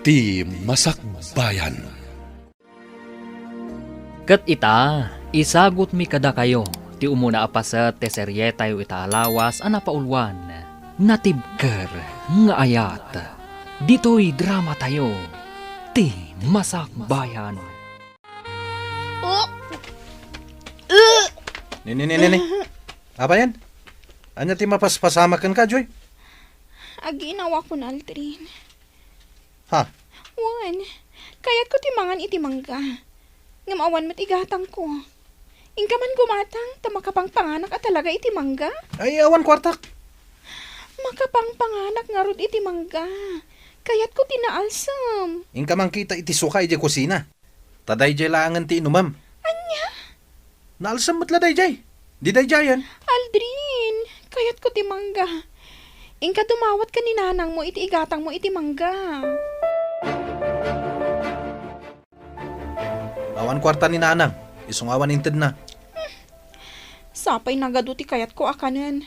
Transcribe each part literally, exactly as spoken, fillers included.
Ti Masakbayan. Ket ita, isagutmi kadakayo ti umuna a paset ti serietayo ita a lawas a napauluan, Natibker nga Ayat. Ditoy dramatayo, Ti Masakbayan. Oh! Uh! Ni, ni, ni, ni, ni. Apayen? Ania ti mapaspasamak kenka, Joy? Aginawakon, Aldrin. Ha? Wen, kayatko ti mangan iti mangga. Ngem awan met igatangko. Inka man gumatang, ta makapangpanganak a talaga iti mangga. Ay, awan kuartak. Makapangpanganak ngarud iti mangga. Kayatko ti naalsem. Inka mangkita iti suka idiay kusina. Ta daydiay laengen ti inumem. Ania? Naalsem met la daydiay. Di daydiayen. Aldrin, kayatko ti mangga. Inka dumawat ken ni nanangmo iti igatangmo iti mangga. Awan kuarta ni nanang. Isu nga awan intedna. Sapay nagadu ti kayatko a kanen.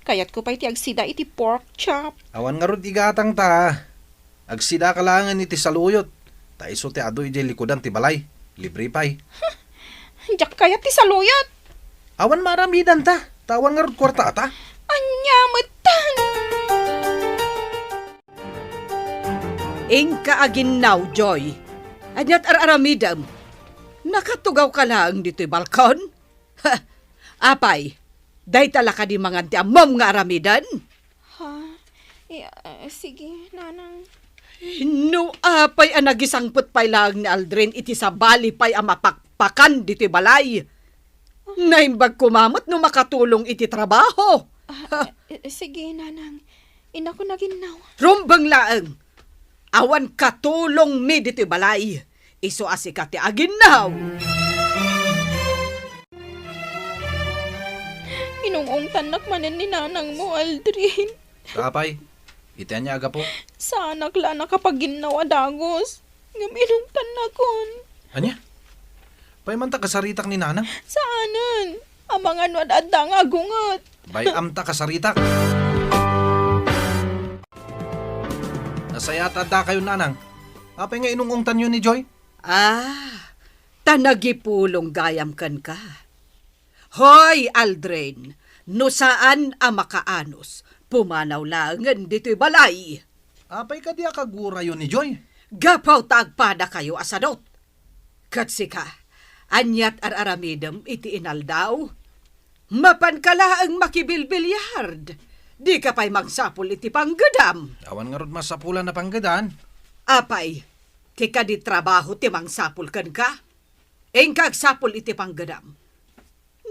Kayatko pay ti agsida iti pork chop. Awan ngarud igatang ta. Agsidaka laengen iti saluyot, ta isu ti adu idiay likudan ti balay. Libre pay. Diak kayat ti saluyot. Awan maaramidanta, ta awan ngarud kuartata. Ania metten? Inka aginnaw, Joy. Aniat ar-aramidem? Nakatugawka laeng ditoy balkon? Ha, apay, dayta la kadi mangan ti ammom nga aramiden? Ha? Eh, ah, sige, nanang. No apay a nagisangpet pay laeng ni Aldrin iti sabali pay a mapakpakan ditoy balay. Naimbag koma met no makatulong iti trabaho. Ah, eh, sige, nanang. Inako naginnaw. Rumbeng laeng. Awan katulongmi ditoy balay. Isu a sika ti aginnaw. Inung-ungtannak manen ni nanangmo, Aldrin. Apay, iti ania a gapu? Saanak la a nakapaginnaw a dagus. Ngem inungtannakon. Ania? Apay man ta kasaritak ni nanang? Saanen. Amangan no ad-adda nga agunget. Bay-am ta kasaritak. Nasayaat a addakayo, nanang. Apay nga inung-ungtanyo ni Joy? Ah, ta nagipulong gayam kenka. Hoy, Aldrin, no saan a makaanus, pumanaw laengen ditoy balay. Apay kadi a kagurayo ni Joy? Gapu ta agpadakayo a sadut. Ket sika, aniat ar-aramidem iti inaldaw? Mapanka laeng makibilbiliard. Dika pay mangsapul iti panggedam. Awan ngarud masapulan a panggedan. Apay, ti kadi trabaho ti mangsapul kenka? Inka agsapul iti panggedam.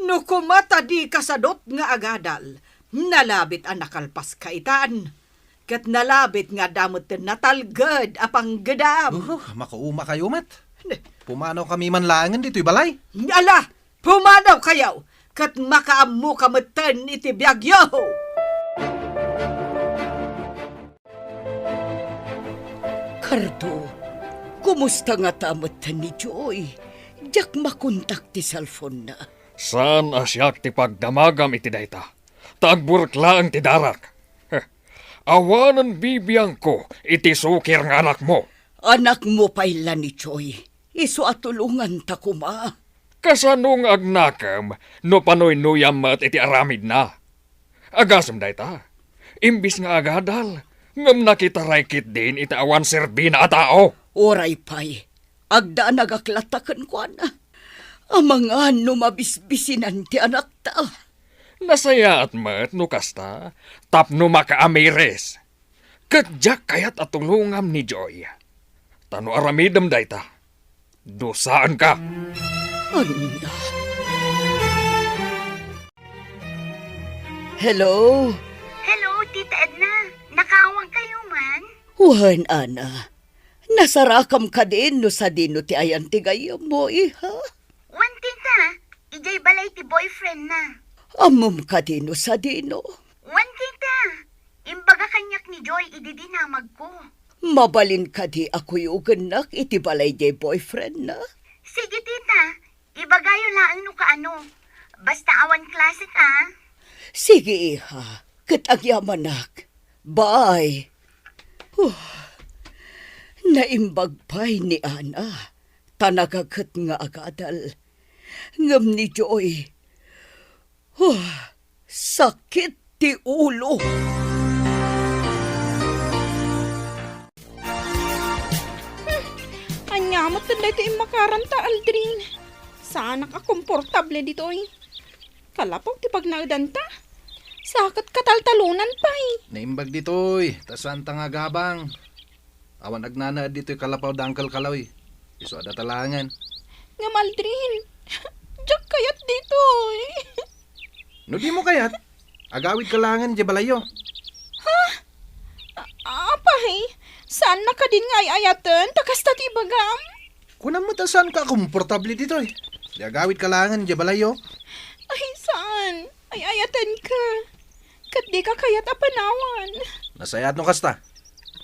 No koma ta dika sadut nga agadal, nalabit a nakalpaska itan. Ket nalabit nga adda metten natalged a panggedam. Uh, makaumakayo met. Ne. Pumanawkami man laengen ditoy balay. Ala, pumanawkayo, ket makaammoka metten iti biagyo. Cardo, kumusta ngata metten ni Joy? Diak makontak ti cellphone-na. Saan a siak ti pagdamagam iti dayta, ta agburek laeng ti darak. Heh, awanen bibiangko iti sukir nga anakmo. Anakmo pay la ni Joy. Isu a tulonganta koma. Kasano nga agnakem no panuynuyam met iti aramidna? Agasem dayta, imbis nga agadal, ngem nakitaray ketdin iti awan serbina a tao. Uray pay, agdanagak latta kenkuana. Amangan no mabisbisinan ti anakta. Nasayaat met no kasta, tapno makaamiris. Ket diak kayat a tulongam ni Joy. Ta no aramidem dayta, dusaenka. Ania? Hello? Hello, Tita Edna. Nakaawangkayo man? Wen, Ana. Nasarakam kadin no sadino ti ayan ti gayyemmo, iha? Wen, Tita. Idiay balay ti boyfriend-na. Ammom kadin no sadino? Wen, Tita. Imbaga kaniak ni Joy idi dinamagko. Mabalin kadi a kuyogennak iti balay diay boyfriend-na? Sige, Tita. Ibagayo laeng no kaano. Basta awan klase ka. Sige, iha. Ket agyamanak. Bye. Huh. Naimbag pay ni Ana, ta nagaket nga agadal. Ngem ni Joy, huh, sakit ti ulo. Hmm, ania met daytoy immakaranta, Aldrin? Saanak a komportable ditoy. Kalapaw ti pagnaedanta. Sa ket kataltalonan pay. Naimbag ditoy, ta saanta nga agabang. Awan agnanaed ditoy kalapaw da Uncle Kaloy. Isu a data laengen. Ngem Aldrin, diak kayat ditoy. No dimo kayat, agawidka laengen idiay balayyo. Ha? A-, apay, saan na kadin nga ay-ayaten ta kasta ti ibagam? Kunam met a saanka a komportable ditoy. Di agawidka laengen idiay balayyo. Ay, saan? Ay-ayatenka. Ket dika kayat a panawan. Nasayaat no kasta.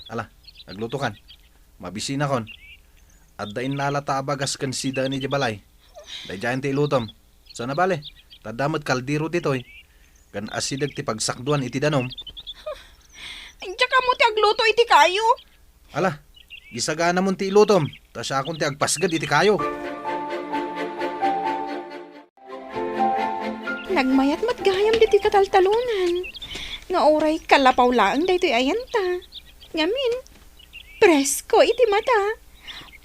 Ala, aglutokan. Mabisinakon. Adda innalata a bagas ken sidaen idiay balay. Daydiayen ti ilutom. Saan a bale, ta adda met kaldero ditoy. Ken asideg ti pagsakduan iti danum. Diak ammo ti agluto iti kayo. Ala, isaganamon ti ilutom, ta siakon ti agpasged iti kayo. Nagmayat met gayam ditoy kataltalonan, nga uray kalapaw laeng daytoy ayanta. Ngamin, presko iti mata.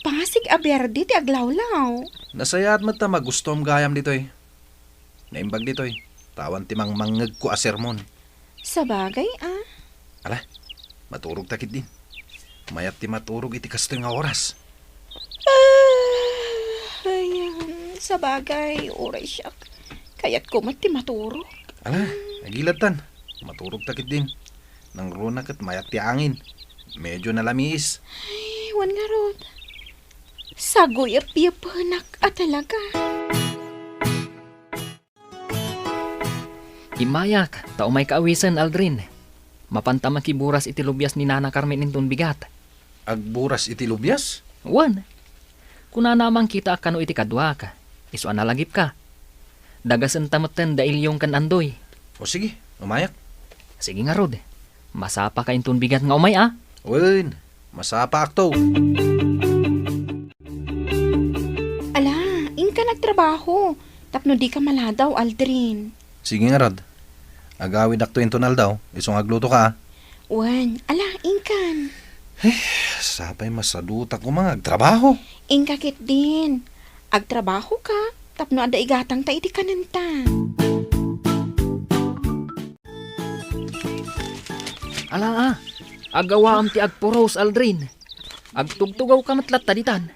Pasig a berde ti aglawlaw. Nasayaat met ta magustuam gayam ditoy. Naimbag ditoy, ta awan ti mangmangngegko a sermon. Sabagay, a. Ala, maturog ta ketdin. Mayat ti maturog iti kastoy nga oras. Ah, ay, um, sabagay, uray siak. Kayatko met ti maturog. Ala, agilad tan. Maturog ta ketdin. Nangruna ket mayat ti angin. Medyo nalamiis. Ay, wen ngarud. Saguyep-yepenak a talaga. Immayak, ta umayka awisen, Aldrin. Mapanta makiburas iti lubias ni Nana Carmen inton bigat. Agburas iti lubias? Wen. Kunana a mangkitaak kano iti kaduak. Isu a nalagipka. Dagasenta metten da Ilyong ken Andoy. O sige, umayak. Sige ngarud. Masapaka inton bigat nga umay, a? Wen, masapaakto. Ala, inka nagtrabaho. Tapno dika maladaw, Aldrin. Sige ngarud. Agawidakto inton aldaw, isu nga aglutoka, a? Wen, ala, inkan. Eh, sapay masadutak koma nga agtrabaho. Inka ketdin. Agtrabahoka, tapno adda igatangta iti kanenta. Ala, a, agawaam ti agpuros, Aldrin. Agtugtugawka met latta ditan.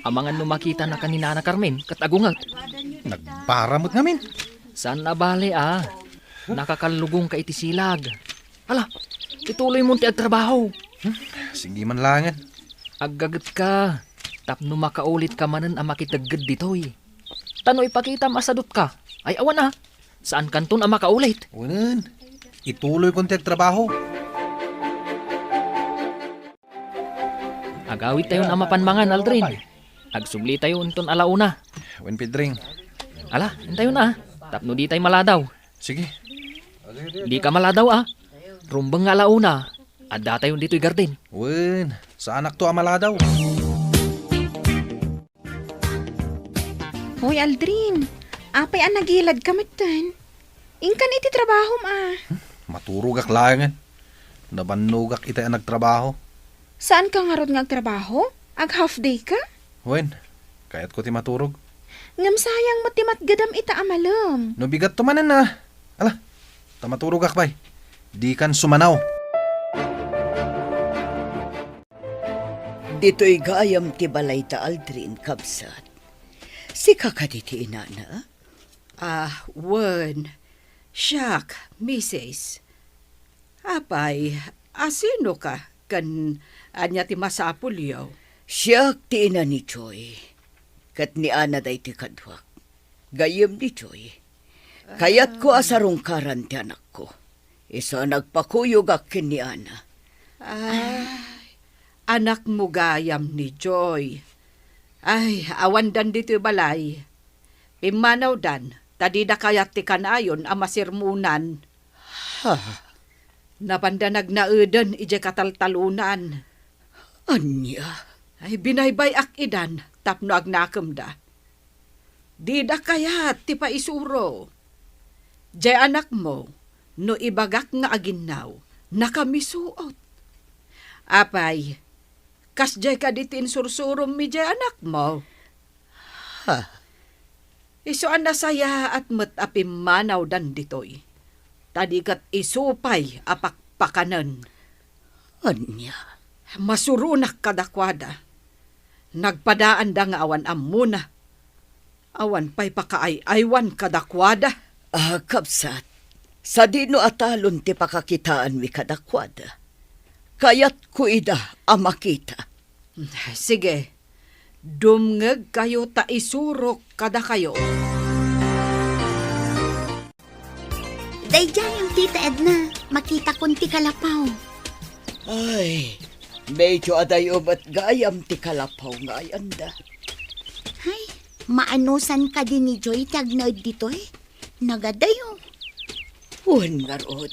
Amangan no makitanaka ni Nana Carmen ket agunget. Nagbara met ngamin. Saan a bale, a. Nakakallugongka iti silag. Ala, ituloymon ti agtrabaho. Hmm, sige man laengen. Aggagetka, tapno makaulitka manen a makitegged ditoy. Ta no ipakitam a sadutka, ay awan a, saankanton a makaulit. Wen, ituloykon ti agtrabaho. Agawidtayon a mapan mangan, Aldrin. Agsublitayo inton alauna. Wen, Pedring. Ala, intayon a, tapno ditay maladaw. Sige. Dika maladaw, a. Rumbeng nga alauna, addatayon ditoy garden. Wen, saanakto a maladaw. Hoy, Aldrin, apay a nagiladka metten? Inkan iti trabahom, a. Hmm, maturogak laengen. Nabannogak iti a nagtrabaho. Saanka ngarud nga agtrabaho? Ag-half day ka? Wen, kayatko ti maturog. Ngem sayang met ti matgedam ita a malem. No bigatto manen, a. Ala, ta maturogak pay. Dikan sumanaw. Ditoy gayam ti balay da Aldrin, kabsat. Sika kadi ti inana? Ah, wen. Siak, misis. Apay, asinoka ken ania ti masapulyo? Siak ti ina ni Joy, ket ni Ana daytoy kaduak. Gayyem ni Joy, kayatko a sarungkaran ti anakko. Isu a nagpakuyogak ken ni Ana. Ay, anakmo gayam ni Joy. Ay, awandan ditoy balay. Pimmanawdan, ta dida kayat ti kanayon a masermonan. Ha? Napanda nagnaeden idiay kataltalonan. Ania? Ay, binaybay-ak idan tapno agnakemda. Dida kayat ti paisuro. Diay anakmo, no ibagak nga aginnaw, nakamisuot. Apay, kasdiay kadi ti insursurommi diay anakmo? Ha? Isu a nasayaat met a pimmanawdan ditoy. Ta di ket isu pay a pakpakanen. Ania? Masuronak kadakuada. Nagpadaanda nga awan ammona. Awan pay pakaay-aywan kadakuada. Ah, kabsat, sadino a talon ti pakakitaanmi kadakuada? Kayatko ida a makita. Sige, dumngegkayo ta isurok kadakayo. Daydiay, Tita Edna, makitakon ti kalapaw. Ay, medyo adayo met gayam ti kalapaw nga ayanda. Ay, maanusan kadi ni Joy ti agnaed ditoy? Nagadayo. Wen ngarud.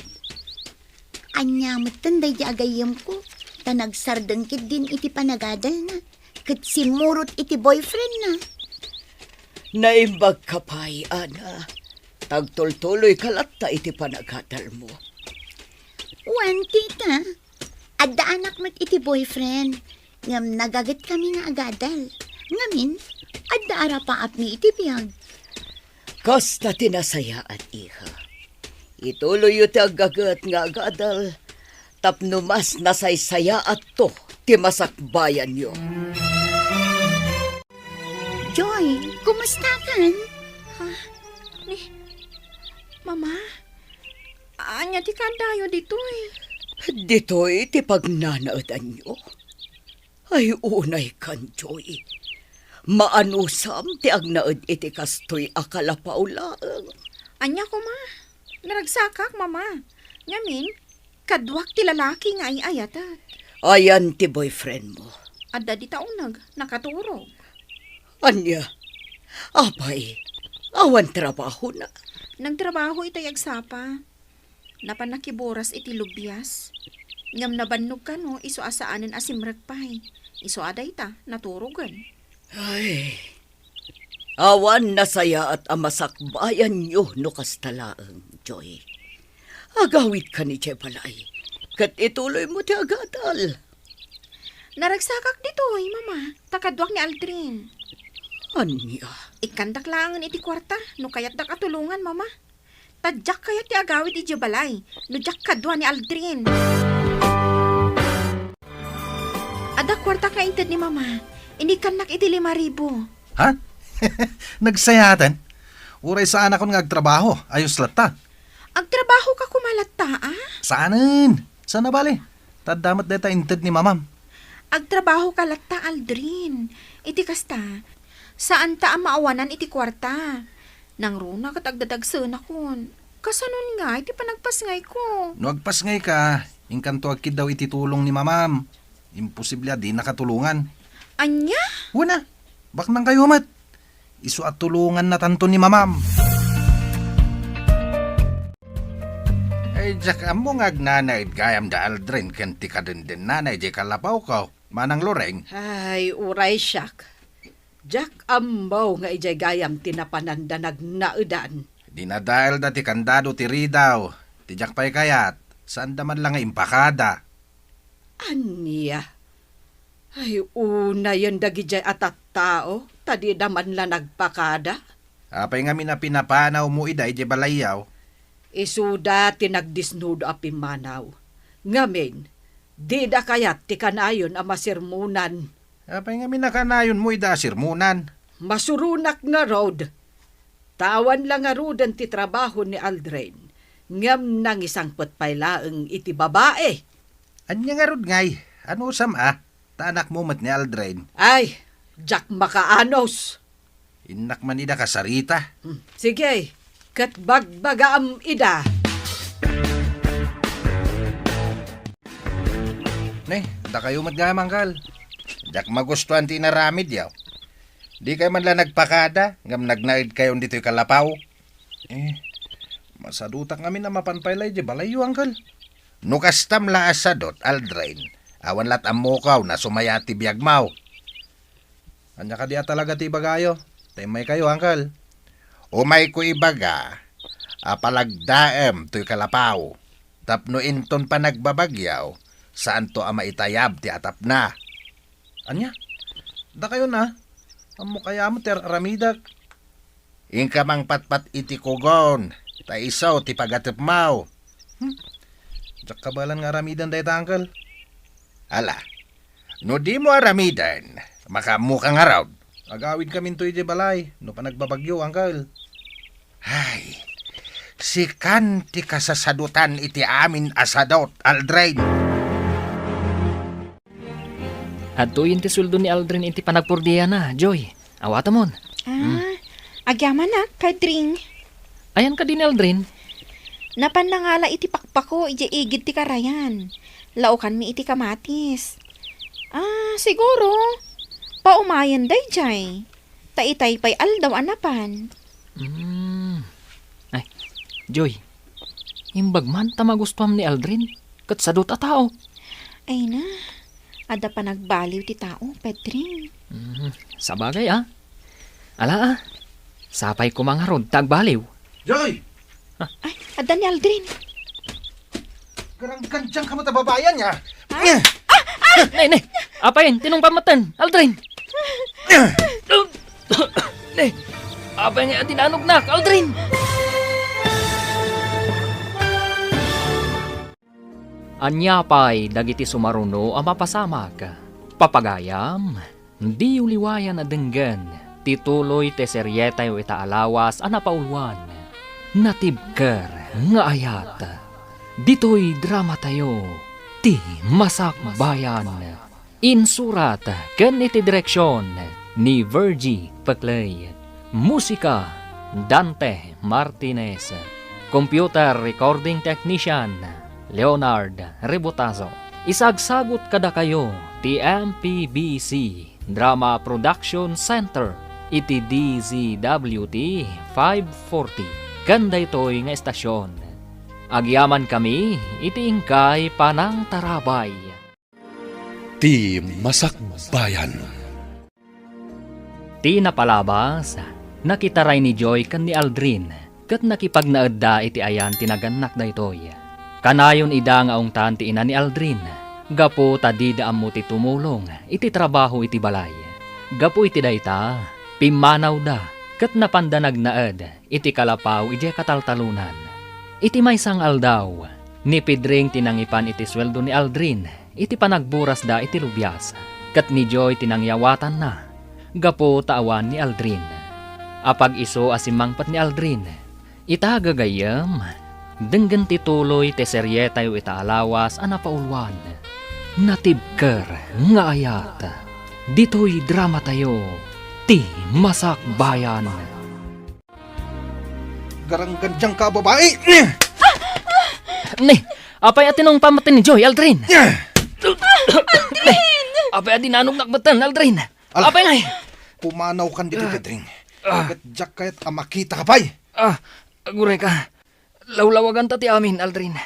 Ania metten daydi a gayyemko, ta nagsardeng ketdin iti panagadalna, ket simmurot iti boyfriendna. Naimbagka pay, Ana. Tagtultuloyka latta iti panagadalmo. Wen, tita. Adda anak met iti boyfriend, ngem nagagetkami nga agadal. Ngamin, adda arapaapmi iti biag. Kasta ti nasayaat, iha. Ituloyyo ti aggaget nga agadal tapno mas nasaysayaatto ti masakbayanyo. Joy, kumustakan? Ha? Ni, Mama? Ania ti kaadayo ditoy? Ditoy ti pagnanaedanyo? Ay, unaykan, Joy. Maanusam ti agnaed iti kastoy a kalapaw laeng. Ania koma? Naragsakak, Mama. Ngamin, kaduak ti lalaki nga ay-ayatek. Ayan ti boyfriendmo? Adda dita uneg, nakaturog. Ania? Apay, awan trabahona? Nagtrabaho itay agsapa. Napan nakiburas iti lubias. Ngem nabannog kano isu a saanen a simrek pay. Isu a dayta, naturogen. Ay, awan nasayaat a masakbayanyo no kasta laeng, Joy. Agawidka idiay balay, ket ituloymo ti agadal. Naragsakak ditoy, Mama, ta kaduak ni Aldrin. Ania? Ikkandak laengen iti kuarta no kayatdak a tulongan, Mama. Ta diak kayat ti agawid idiay balay no diak kadua ni Aldrin. Adda kuarta nga inted ni Mama. Inikkannak iti lima ribu. Ha? Nagsayaatan? Uray saanakon nga agtrabaho, ayos latta. Agtrabaho ka koma latta, a? Saanen? Saan a bale? Ta adda met dayta inted ni Mamam. Agtrabaho ka latta, Aldrin. Iti kasta, saanta a maawanan iti kuarta. Nangruna ket agdadagsenakon. Kasanon ngay ti panagpasngayko? No agpasngayka, inkanto agkiddaw iti tulong ni Mamam. Imposible a dinaka tulongan. Ania? Wen a, baknangkayo met. Isu a tulongannatanto ni Mamam. Ay, diak ammo nga agnanaed gayam da Aldrin ken ti kadendennana idiay kalapawko, Manang Loreng. Ay, uray siak. Diak ammo nga idiay gayam ti napananda nagnaedan. Dinadaelda ti kandado ti ridaw. Ti diak pay kayat, saanda man la nga impakada. Ania? Ay, unayen dagidiay a tattao, ta dida man la nagpakada. Apay ngamin a pinapanawmo ida idiay balayyo? Isuda ti nagdisnudo a pimmanaw. Ngamin, dida kayat ti kanayon a masermonan. Apay ngamin a kanayonmo ida a sermonan? Masuronak ngarud. Ta awan la ngaruden ti trabaho ni Aldrin, ngem nangisangpet pay laeng iti babai. Ania ngarud ngay? Anusam a? Ta anakmo met ni Aldrin. Ay, diak makaanus. Innak man ida kasarita. Hmm, sige, ket bagbagaam ida. Ne, dakayo met gayam, Angkal. Diak magustuan ti inaramidyo. Dikay man la nagpakada, ngem nagnaedkayon ditoy kalapaw. Eh, masadutak ngamin a mapan pay la idiay balayyo, Angkal. No kastam la a sadut, Aldrin, Awan lat ammokaw no sumaya ti biagmo. Ania kadi a talaga ti ibagayo? Ta immaykayo, Uncle. Umayko ibaga a palagdaem toy kalapaw tapno inton panagbabagyo, saanto a maitayab ti atapna. Ania? Dakayo na? Ammok aya met ti ar-aramidek. Inka mangpatpat iti kugon, ta isu ti pagatepmo. Hmm? Diak kabaelan nga aramiden dayta, Uncle. Ala, no dimo aramiden, makaammoka ngarud. Agawidkaminto idiay balay, no panagbabagyo, Uncle. Ay, sikan ti kasasadutan iti amin a sadut, Aldrin. Adtoyen ti sueldo ni Aldrin iti panagpurdiana, Joy. Awatemon. Ah, agyamanak, Pedring. Ayan kadi ni Aldrin? Napan nangala iti pakpako idiay igid ti karayan. Laokanmi iti kamatis. Ah, siguro, paumayen daydiay. Ta itay pay aldaw a napan. Mm. Ay, Joy, imbag man ta magustuam ni Aldrin, ket sadut a tao. Ay na, adda panagbaliw ti tao, Pedring. Mm, sabagay, ah. Ala, ah. Sapay koma ngarud ta agbaliw. Joy! Ay, adda ni Aldrin. Garanggandiangka met a babai ania. Ha? Ne, ne. Apay, tinungpam metten, Aldrin. Ne. Apay nga dinanognak, Aldrin. Ania pay dagiti sumaruno a mapasamak? Papagayam, diyo liwayan a denggen ti tuloy ti serietayo ita a lawas a napauluan, Natibker nga Ayat. Ditoy dramatayo, ti Masakbayan. Insurat ken iti direksion ni Virgie Peclay. Musika, Dante Martinez. Computer recording technician, Leonard Rebotazo. Isagsagut kadakayo ti M P B C Drama Production Center iti D Z W T five forty ken daytoy nga estasion. Agyamankami iti inkay panangtarabay. Ti Masakbayan. Ti napalabas, nakitaray ni Joy ken ni Aldrin, ket nakipagnaedda iti ayan ti nagannak daytoy. Kanayon ida nga ungtan ti ina ni Aldrin, gapu ta dida ammo ti tumulong iti trabaho iti balay. Gapu iti dayta, pimmanawda ket napanda nagnaed iti kalapaw idiay kataltalonan. Iti maysa nga aldaw, ni Pedring ti nangipan iti sueldo ni Aldrin iti panagburasda iti lubias, ket ni Joy ti nangyawatanna gapu ta awan ni Aldrin. Apag-isu a simmangpet ni Aldrin, ita gagayyem, denggen ti tuloy ti serietayo ita a lawas a napauluan, Natibker nga Ayat. Ditoy dramatayo, ti Masakbayan. Garanggandiangka a babai! Ne, apay a tinungpam metten ni Joy, Aldrin? Aldrin! Apay a dinanognak metten, Aldrin? Ala, apay ngay? Pumanawkan ditoy, Pedring. Ah. Ket diak kayat a makitaka pay. Ah, aguray ka. Lawlawaganta ti amin, Aldrin.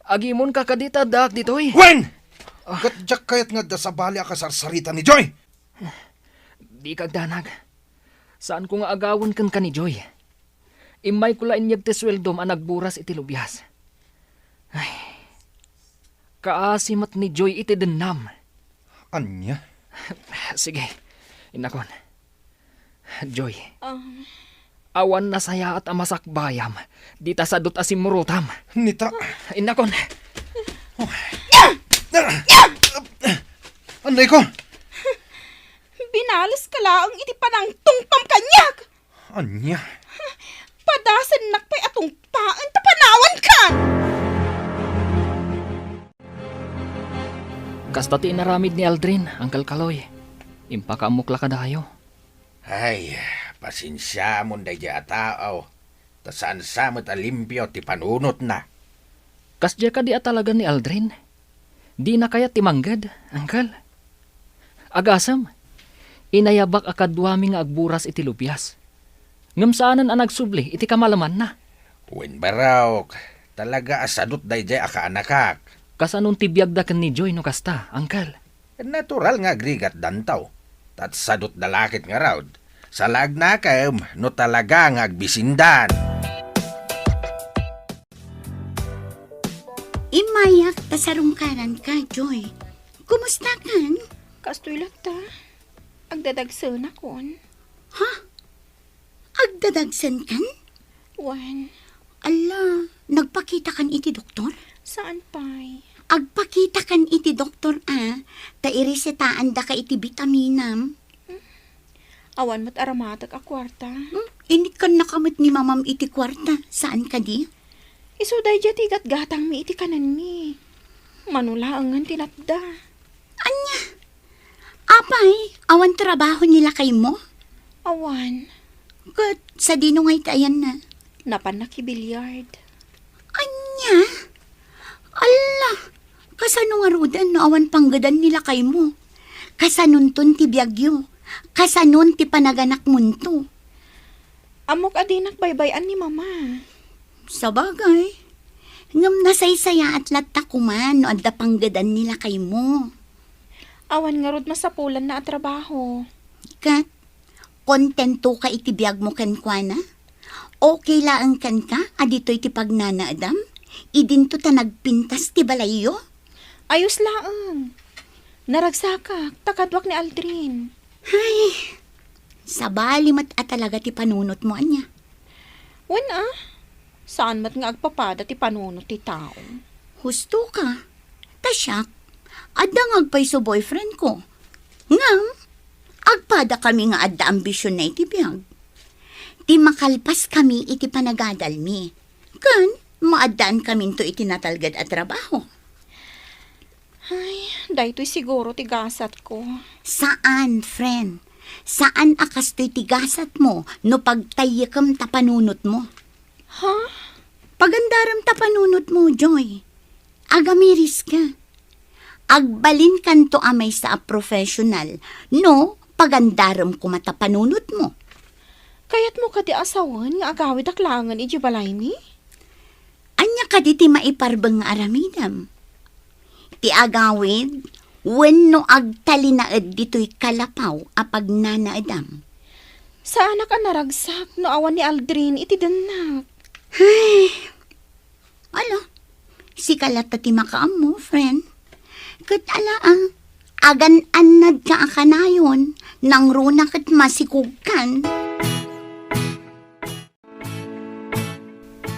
Agimonka kadi ta addaak ditoy. Wen! Ah. Ket diak kayat nga adda sabali a kasarsarita ni Joy. Dika agdanag. Saanko nga agawen kenka ni Joy. Immayko la inyeg ti sueldom a nagburas iti lubias. Ay, kaasi met ni Joy iti dennam. Ania? Sige, innakon. Joy, um, awan nasayaat a masakbayam dita sadut a simmurotam. Nita. Innakon. Anay ko. Binaleska laeng iti panangtungpam kaniak. Ania? Padasennak pay a tungpaen ta panawankan. Kasta ti inaramid ni Aldrin, Uncle Kaloy. Impakaammok la kadayo. Ay, pasensiamon daydiay a tao, ta saan sa met a limpio ti panunotna. Kasdiay kadi a talaga ni Aldrin? Dina kayat ti mangged, Uncle? Agasem, inayabak a kaduami nga agburas iti lubias. Ngem saanen a nagsubli iti kamalemanna. Wen, barok, talaga a sadut daydiay a kaanakak. Kasanon ti biagda ken ni Joy no kasta, Uncle? Natural nga agrigatdanto. Tatsadotda la ket ngarud. Salagnakem no talaga nga agbisindan. Immayak ta sarungkaranka, Joy. Kumustakan? Kastoy latta. Agdadagsenakon. Ha? Agdadagsenkan? Wen. Alla, nagpakitakan iti doktor? Saan pay? Agpakitakan iti doktor a, ta iresetaandaka iti bitaminam. Awan met aramatek a kuarta. Hmm? Inikkannaka met ni mamam iti kuarta, saan kadi? Isu daydiay ti gatgatangmi iti kanenmi. Mano laengen ti natda. Ania? Apay, awan trabaho ni lakaymo? Awan. Ket sadino ngay ti ayanna? Napan nakibiliard. Ania? Alla, kasano ngaruden no awan panggedan ni lakaymo? Kasanonton ti biagyo? Kasanon ti panaganakmonto? Ammok a dinak baybay-an ni Mama. Sabagay. Ngem nasaysayaat latta koma no adda panggedan ni lakaymo. Awan ngarud masapulanna a trabaho. Ket, kontentoka iti biagmo kenkuana? Okay laeng kenka a ditoy ti pagnanaedam? Idinto ta nagpintas ti balayyo? Ayos laeng. Naragsakak, ta kaduak ni Aldrin. Ay, sabali met a talaga ti panunotmo, ania? Wen a, saan met nga agpapada ti panunot ti tao. Husto ka. Ta siak, adda nga agpayso boyfriend ko. Ngem, agpada kami nga adda ambisionna iti biag. Ti makalpas kami iti panagadalmi. Ken, maaddaan kaminto iti natalged a trabaho. Ay, daytoy siguro ti gasatko. Saan, friend. Saan a kastoy ti gasatmo no pagtayyekem ta panunotmo. Ha? Pagandarem ta panunotmo, Joy. Agamiriska. Agbalinkanto a maysa a professional no pagandarem koma ta panunotmo. Kayatmo kadi a sawen nga agawidak laengen idiay balaymi? Ania kadi ti maiparbeng nga aramidem? Ti agawid wenno agtalinaed ditoy kalapaw a pagnanaedam? Saanak a naragsak no awan ni Aldrin iti dennak. Ay, ala, sika latta ti makaammo, friend. Ket ala, ah, agan-annadka a kanayon, nangruna ket masikogkan.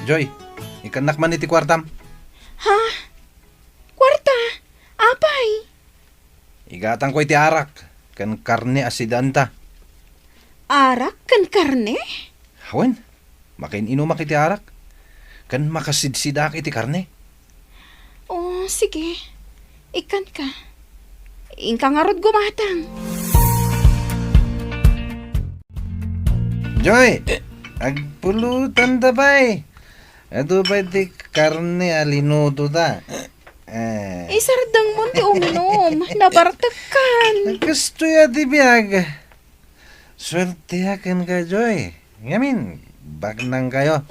Joy, ikkannak man iti kuartam. Ha? Kuarta? Apay? Igatangko iti arak ken karne a sidaanta. Arak ken karne? Wen, makin-inumak iti arak ken makasidsidaak iti karne. O, sige. Ikkanka. Inka ngarud gumatang. Joy, agpulotanta pay. Adu pay ti karne a linutota. Eh. Isardengmon ti umnom. Nabartekkan. Kastoy a ti biag. Suerteak kenka, Joy. Ngamin, baknangkayo.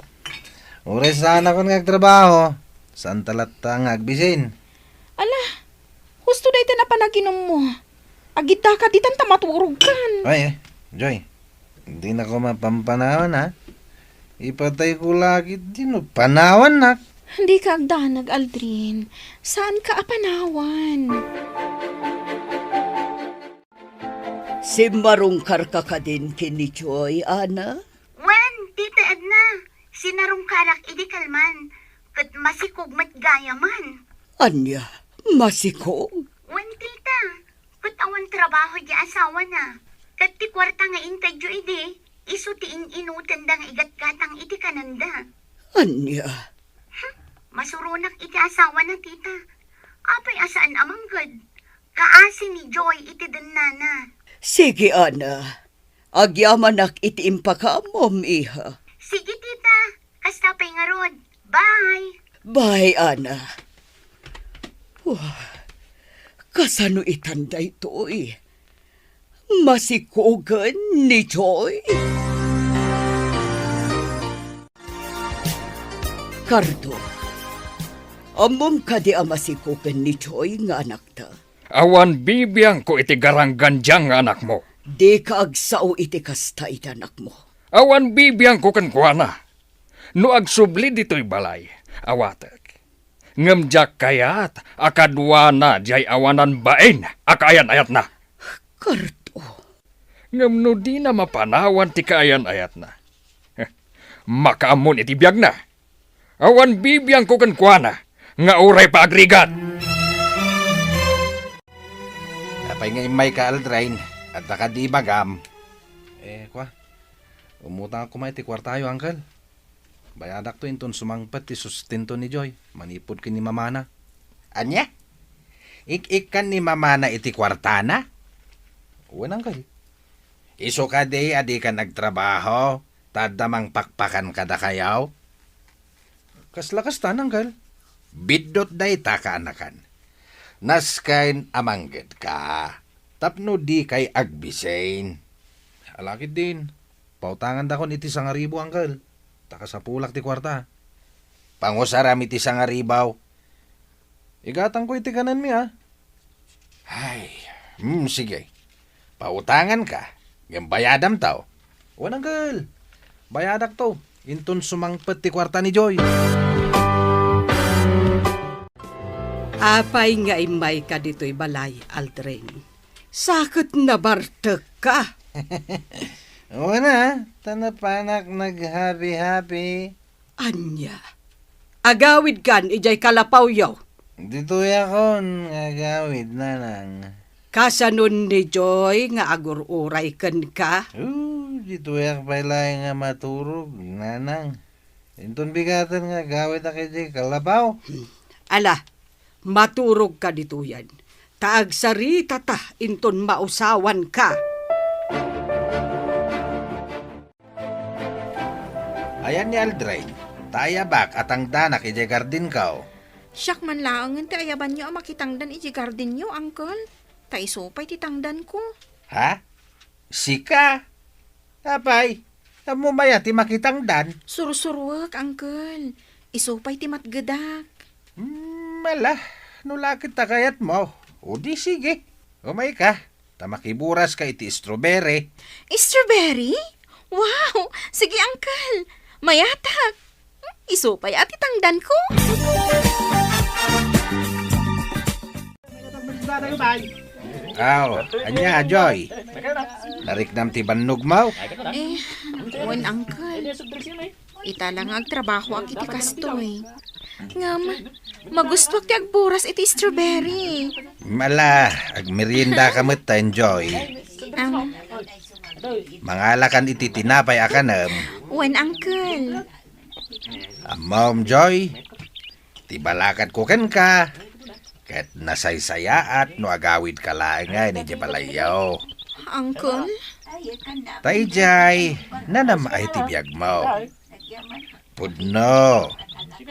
Uray saanakon nga agtrabaho, saanta latta nga agbisin. Ala, husto dayta napanaginummo. Agiddaka ditan ta maturogkan. Ay, eh, Joy, dinako mapampanawan, ha? Ipatayko la ket dino panawannak. Dika agdanag, Aldrin. Saanka a panawan. Simmarungkarka kadin ken ni Joy, Ana? Wen, Tita Edna, sinarungkarak idi kalman, ket masikog met gayamen. Ania? Masikog? Wen, Tita, ket awan trabaho di asawana. Ket ti kuarta nga intedyo idi, isu ti in-inutenda nga igatgatang iti kanenda. Ania? Hm, masuronak iti asawana, Tita. Apay a saan a mangged? Kaasi ni Joy iti dennana. Sige, Ana. Agyamanak iti impakaammom, iha. Sige, Tita. Kasta pay ngarud. Bye. Bye, Ana. Wah, kasano itan daytoy? Masikogen ni Joy? Kardo, Ammom kadi a masikopen ni Joy nga anakta? Awan bibiangko iti garanggandiang nga anakmo. Dika agsao iti kasta iti anakmo. Awan bibiangko kenkuana. No agsubli ditoy balay, awatek. Ngem diak kayat a kaduana diay awanan bain a kaayan-ayatna. Karto. Ngem no dina mapanawan ti kaayan-ayatna, makaammon iti biagna. Awan bibiangko kenkuana nga uray pa agrigat. Apay nga immayka, Aldrin? Adda kadi ibagam? Eh, kua, umutang koma iti kuartayo, Uncle. Bayadakto inton sumangpet ti sustento ni Joy manipud ken ni mamana. Ania? Ik-ikkan ni mamana iti kuartana? Wen, Uncle. Isu kadi a dikan agtrabaho, ta adda mangpakpakan kadakayo? Kasla kasta, Uncle. Biddut dayta, kaanakan. Nasken a manggedka tapno dikay agbisin. Alakid din. Pautangandakon iti sangaribu, Uncle. Ta kasapulak ti kuarta. Pangusaram iti sangaribu. Igatangko iti kanenmi, a. Ay, hmm, sige. Pautanganka, ngem bayadamto. Wen, Uncle. Bayadakto, inton sumangpet ti kuarta ni Joy. Apay nga immayka ditoy balay, Aldrin? Sa ket nabartekka. Wen a, ta napanak naghabi-habi. Ania? Agawidkan idiay kalapawyo? Ditoyakon nga agawid, nanang. Kasanon ni Joy nga agur-uray kenka? Oh, ditoyak pay laeng nga maturog, nanang. Inton bigaten nga agawidak idiay kalapaw. Hmm. Ala, maturogka ditoyen. Ta agsaritata inton mausawanka. Ayan ni Aldrin, ta ayabak a tangdanak idiay gardinko. Siak man laengen ti ayabanyo a makitangdan idiay gardinyo, Uncle. Ta isu pay ti tangdanko. Ha? Sika? Apay, ammom aya ti makitangdan? Sursuruek, Uncle. Isu pay ti matgedak. Hmm, ala, no la ket ta kayatmo, o di sige. Umayka, ta makiburaska iti strawberry. Strawberry? Wow! Sige, Uncle. Mayatak. Isu pay a ti tangdanko. Aw, ania, Joy? Nariknam ti bannogmo? Eh, wen, Uncle. Ita la nga agtrabahoak iti kastoy. Ngem, magustuak ti agburas iti strawberry. Ala, agmeriendaka metten, Joy. Am. Mangalakan iti tinapay a kanem. Wen, Uncle. Ammom, Joy, ti balakadko kenka, ket nasaysayaat no agawidka laengen idiay balayyo. Uncle? Ta idiay, nanam-ay ti biagmo. Pudno,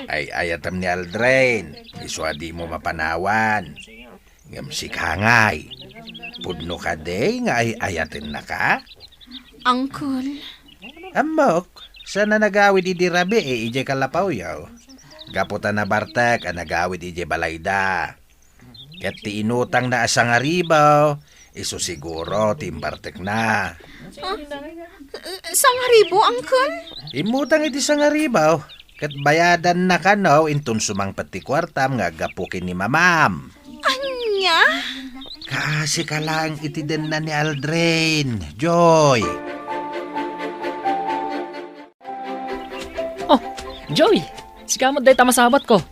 ay-ayatem ni Aldrin, isu a dimo mapanawan. Ngem sika ngay, pudno kadi nga ay-ayatennaka? Uncle. Ammok, saan a nagawid idi rabii idiay kalapawyo. Gapu ta nabartek a nagawid idiay balayda. Ket ti inutangna a sangaribu, isu siguro ti imbartekna. Ah, sangaribu, Uncle? Immutang iti sangaribu, ket bayadanna kano inton sumangpet ti kuartam nga aggapu ken ni mamam. Ania? Kaasika laeng iti denna ni Aldrin, Joy. Oh, Joy! Sika met dayta masabatko.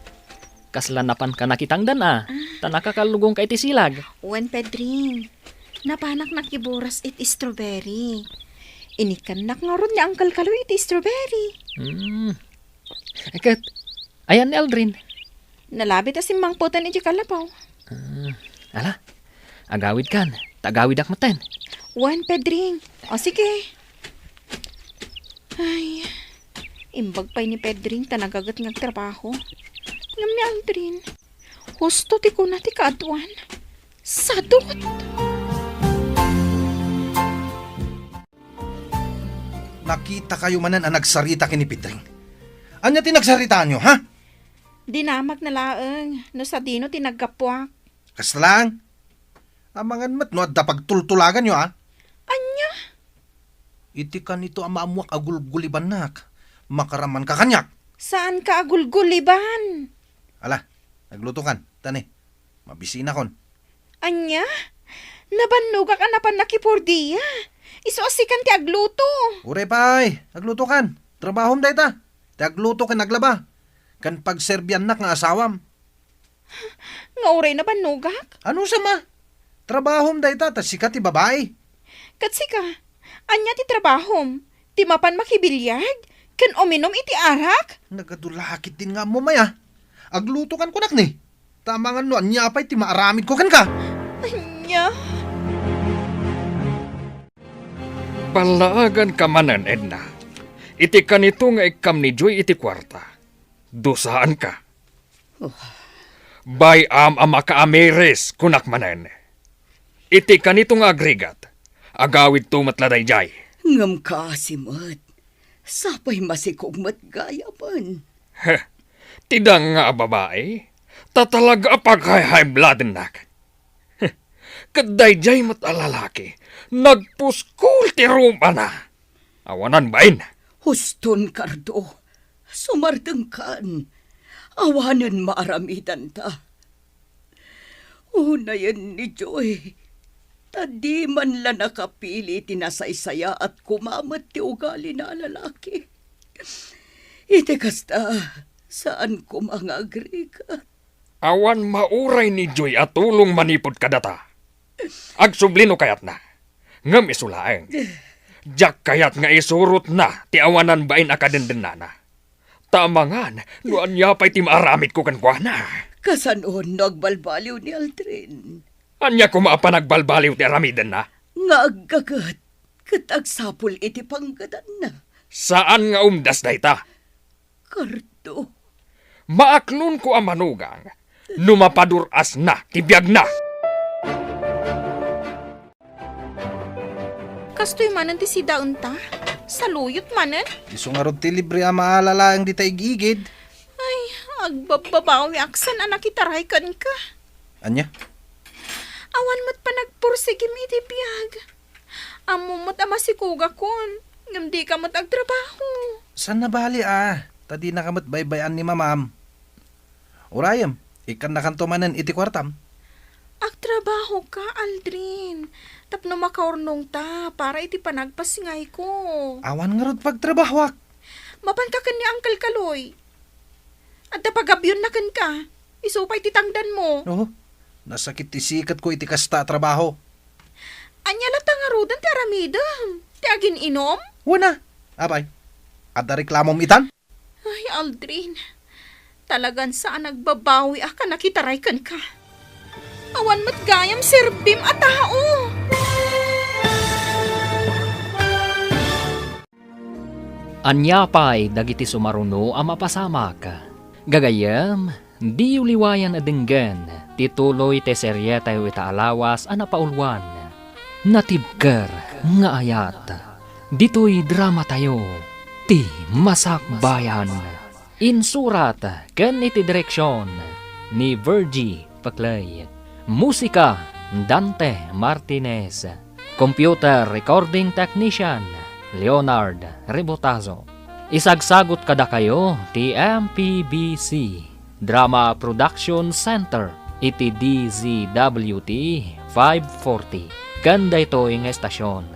Kasla napanka nakitangdan a, ta nakakallugonka iti silag. Wen, Pedring. Napanak nakiburas iti strawberry. Inikkannak ngarud ni Uncle Kaloy iti strawberry. Hmm. Ket, ayan ni Aldrin? Nalabit a simmangpeten iti kalapaw. Ah, ala, agawidkan, ta agawidak metten. Wen, Pedring. O, sige. Ay, imbag pay ni Pedring ta nagaget nga agtrabaho. Ngem ni Aldrin, husto ti kuna ti kaaduan. Sadot! Nakitakayo manen a nagsarita ken ni Pedring. Ania ti nagsaritaanyo, ha? Dinamagna laeng no sadino ti naggapuak. Kasta laeng. Amangan met no adda pagtultulaganyo, a? Ania? Iti kanito a maammoak a gulgulibannak, makaramanka kaniak. Saanka a gulguliban. Ala, aglutokan, ta ne, mabisinakon. Ania? Nabannogak a napan nakipordia. Isu a sikan ti agluto. Uray pay, aglutokan. Trabahom dayta. Ti agluto ken aglaba. Ken pagserbiannak nga asawam. Nga uray nabannogak? Ano sama? Trabahom dayta, ta sika ti babai. Ket sika, ania ti trabahom? Ti mapan makibiliag? Ken uminum iti arak? Nagadu la ketdin nga ammom aya. Aglutokan kunak ni. Ta amangan no ania pay ti maaramidko kenka. Ania? Ballaaganka manen, Edna. Iti kanito nga ikkam ni Joy iti kuarta. Dusaanka. Oh. Bay-am a makaamiris, kunak manen. Iti kanito nga agrigat, agawidto met la daydiay. Ngem kaasi met, sapay masikog met gayamen. Heh, ti danga a babai, ta talaga a paghayhaybladennak. Heh, ket daydiay met a lalaki, nagpuskol ti rumana. Awanan bain. Huston, Cardo. Sumardengkan. Awanen maaramidanta. Unayen ni Joy, ta di man la nakapili ti nasaysayaat koma met ti ugalina a lalaki. Iti kasta, saan koma nga agrigat. Awan mauray ni Joy a tulong manipud kadata. Agsubli no kayatna. Ngem isu laeng, diak kayat nga isurotna ti awanan bain a kadendennana. Ta amangan no ania pay ti maaramidko kenkuana. Kasano no agbalbaliw ni Aldrin? Ania koma a panagbalbaliw ti aramidenna? Nga aggaget ket agsapul iti panggedanna. Saan nga umdas dayta. Cardo. Maaknonko a manugang no mapadur-asna ti biagna. Kastoy manen ti sidaenta? Saluyot manen? Isu ngarud ti libre a maala laeng dita igigid. Ay, agbabbabawiak saan a nakitaray kenka. Ania? Awan met panagpursigim iti biag. Ammom met a masikogakon, ngem dika met agtrabaho. Saan a bali a, ta dinaka met baybay-an ni mamam. Urayem, ikkannakanto manen iti kuartam. Agtrabahoka, Aldrin, tapno makaurnongta para iti panagpasngayko. Awan ngarud pagtrabahoak. Mapanka ken ni Uncle Kaloy. Adda pagabionna kenka. Isu pay ti tangdanmo. Oh, nasakit ti siketko iti kasta a trabaho. Ania latta ngaruden ti aramidem? Ti agin-inom? Wen a. Apay, adda reklamom itan? Ay, Aldrin. Talagan saan a nagbabawiak a nakitaray kenka. Awan met gayam serbim a tao. Ania pay dagiti sumaruno a mapasamak? Gagayyem, diyo liwayan a denggen ti tuloy ti serietayo ita a lawas a napauluan, Natibker nga Ayat. Ditoy dramatayo, Ti Masakbayan. Insurat ken iti direksion ni Virgie Paclay. Musika, Dante Martinez. Computer recording technician, Leonard Rebotazo. Isagsagut kadakayo ti M P B C Drama Production Center iti D Z W T five forty. Ken daytoy nga estasion,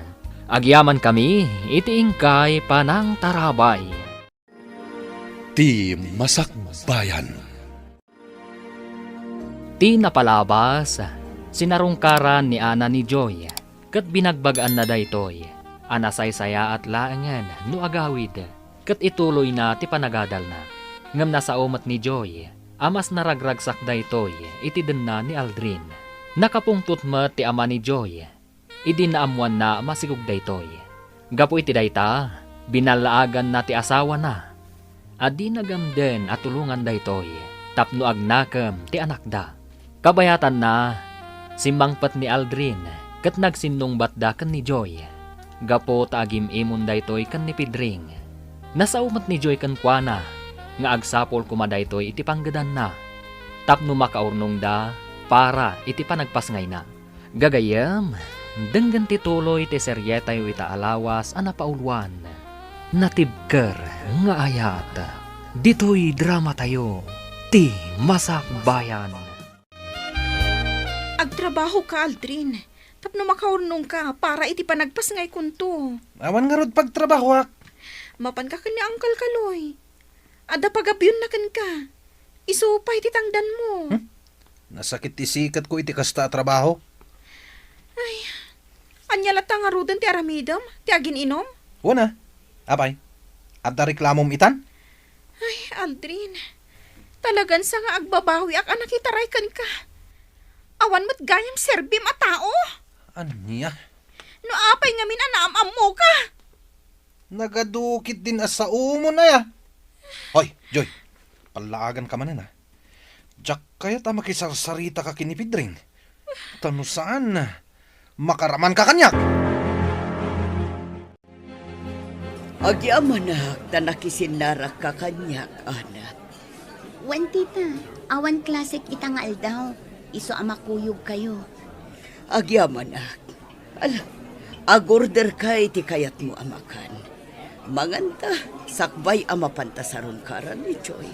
agyamankami iti inkay panangtarabay. Ti Masakbayan. Ti napalabas, sinarungkaran ni Ana ni Joy, ket binagbag-anna daytoy a nasaysayaat laengen no agawid, ket ituloyna ti panagadalna. Ngem nasao met ni Joy a mas naragragsak daytoy iti denna ni Aldrin. Nakapungtot met ti ama ni Joy idi naammoanna a masikog daytoy. Gapu iti dayta, binallaaganna ti asawana a di nagamden a tulongan daytoy tapno agnakem ti anakda. Kabayatanna, simmangpet ni Aldrin ket nagsinnungbatda ken ni Joy gapu ta agim-imon daytoy ken ni Pedring. Nasao met ni Joy kenkuana nga agsapul koma daytoy iti panggedanna tapno makaurnongda para iti panagpasngayna. Gagayyem, denggen ti tuloy ti serietayo ita a lawas a napauluan, Natibker nga Ayat. Ditoy dramatayo, ti Masakbayan. Agtrabahoka, Aldrin, tapno makaurnongka para iti panagpasngaykonto. Awan ngarud pagtrabahoak. Mapanka ken ni Uncle Kaloy. Adda pagabionna kenka. Isu pay ti tangdanmo. Hmm? Nasakit ti siketko iti kasta a trabaho. Ay, ania latta ngaruden ti aramidem? Ti agin-inom? Wen a. Apay, adda reklamom itan? Ay, Aldrin, talagan sa nga agbabawiak a nakitaray kenka. Awan met gayam serbim a tao. Ania? No apay ngamin a naam-ammoka? Nagadukit din a saomon aya. Hoy, Joy, pallaaganka manen a. Diak kayat a makisarsarita ka ken ni Pedring. Ta no saan, makaramanka kaniak. Agyamanak ta nakisinnarakka kaniak, Ana. Wen, tita, awan klasek ita nga aldaw. Isu a makuyogkayo. Agyamanak. Ala, agorderka iti kayatmo a makan. Manganta, sakbay a mapanta sarungkaran ni Joy.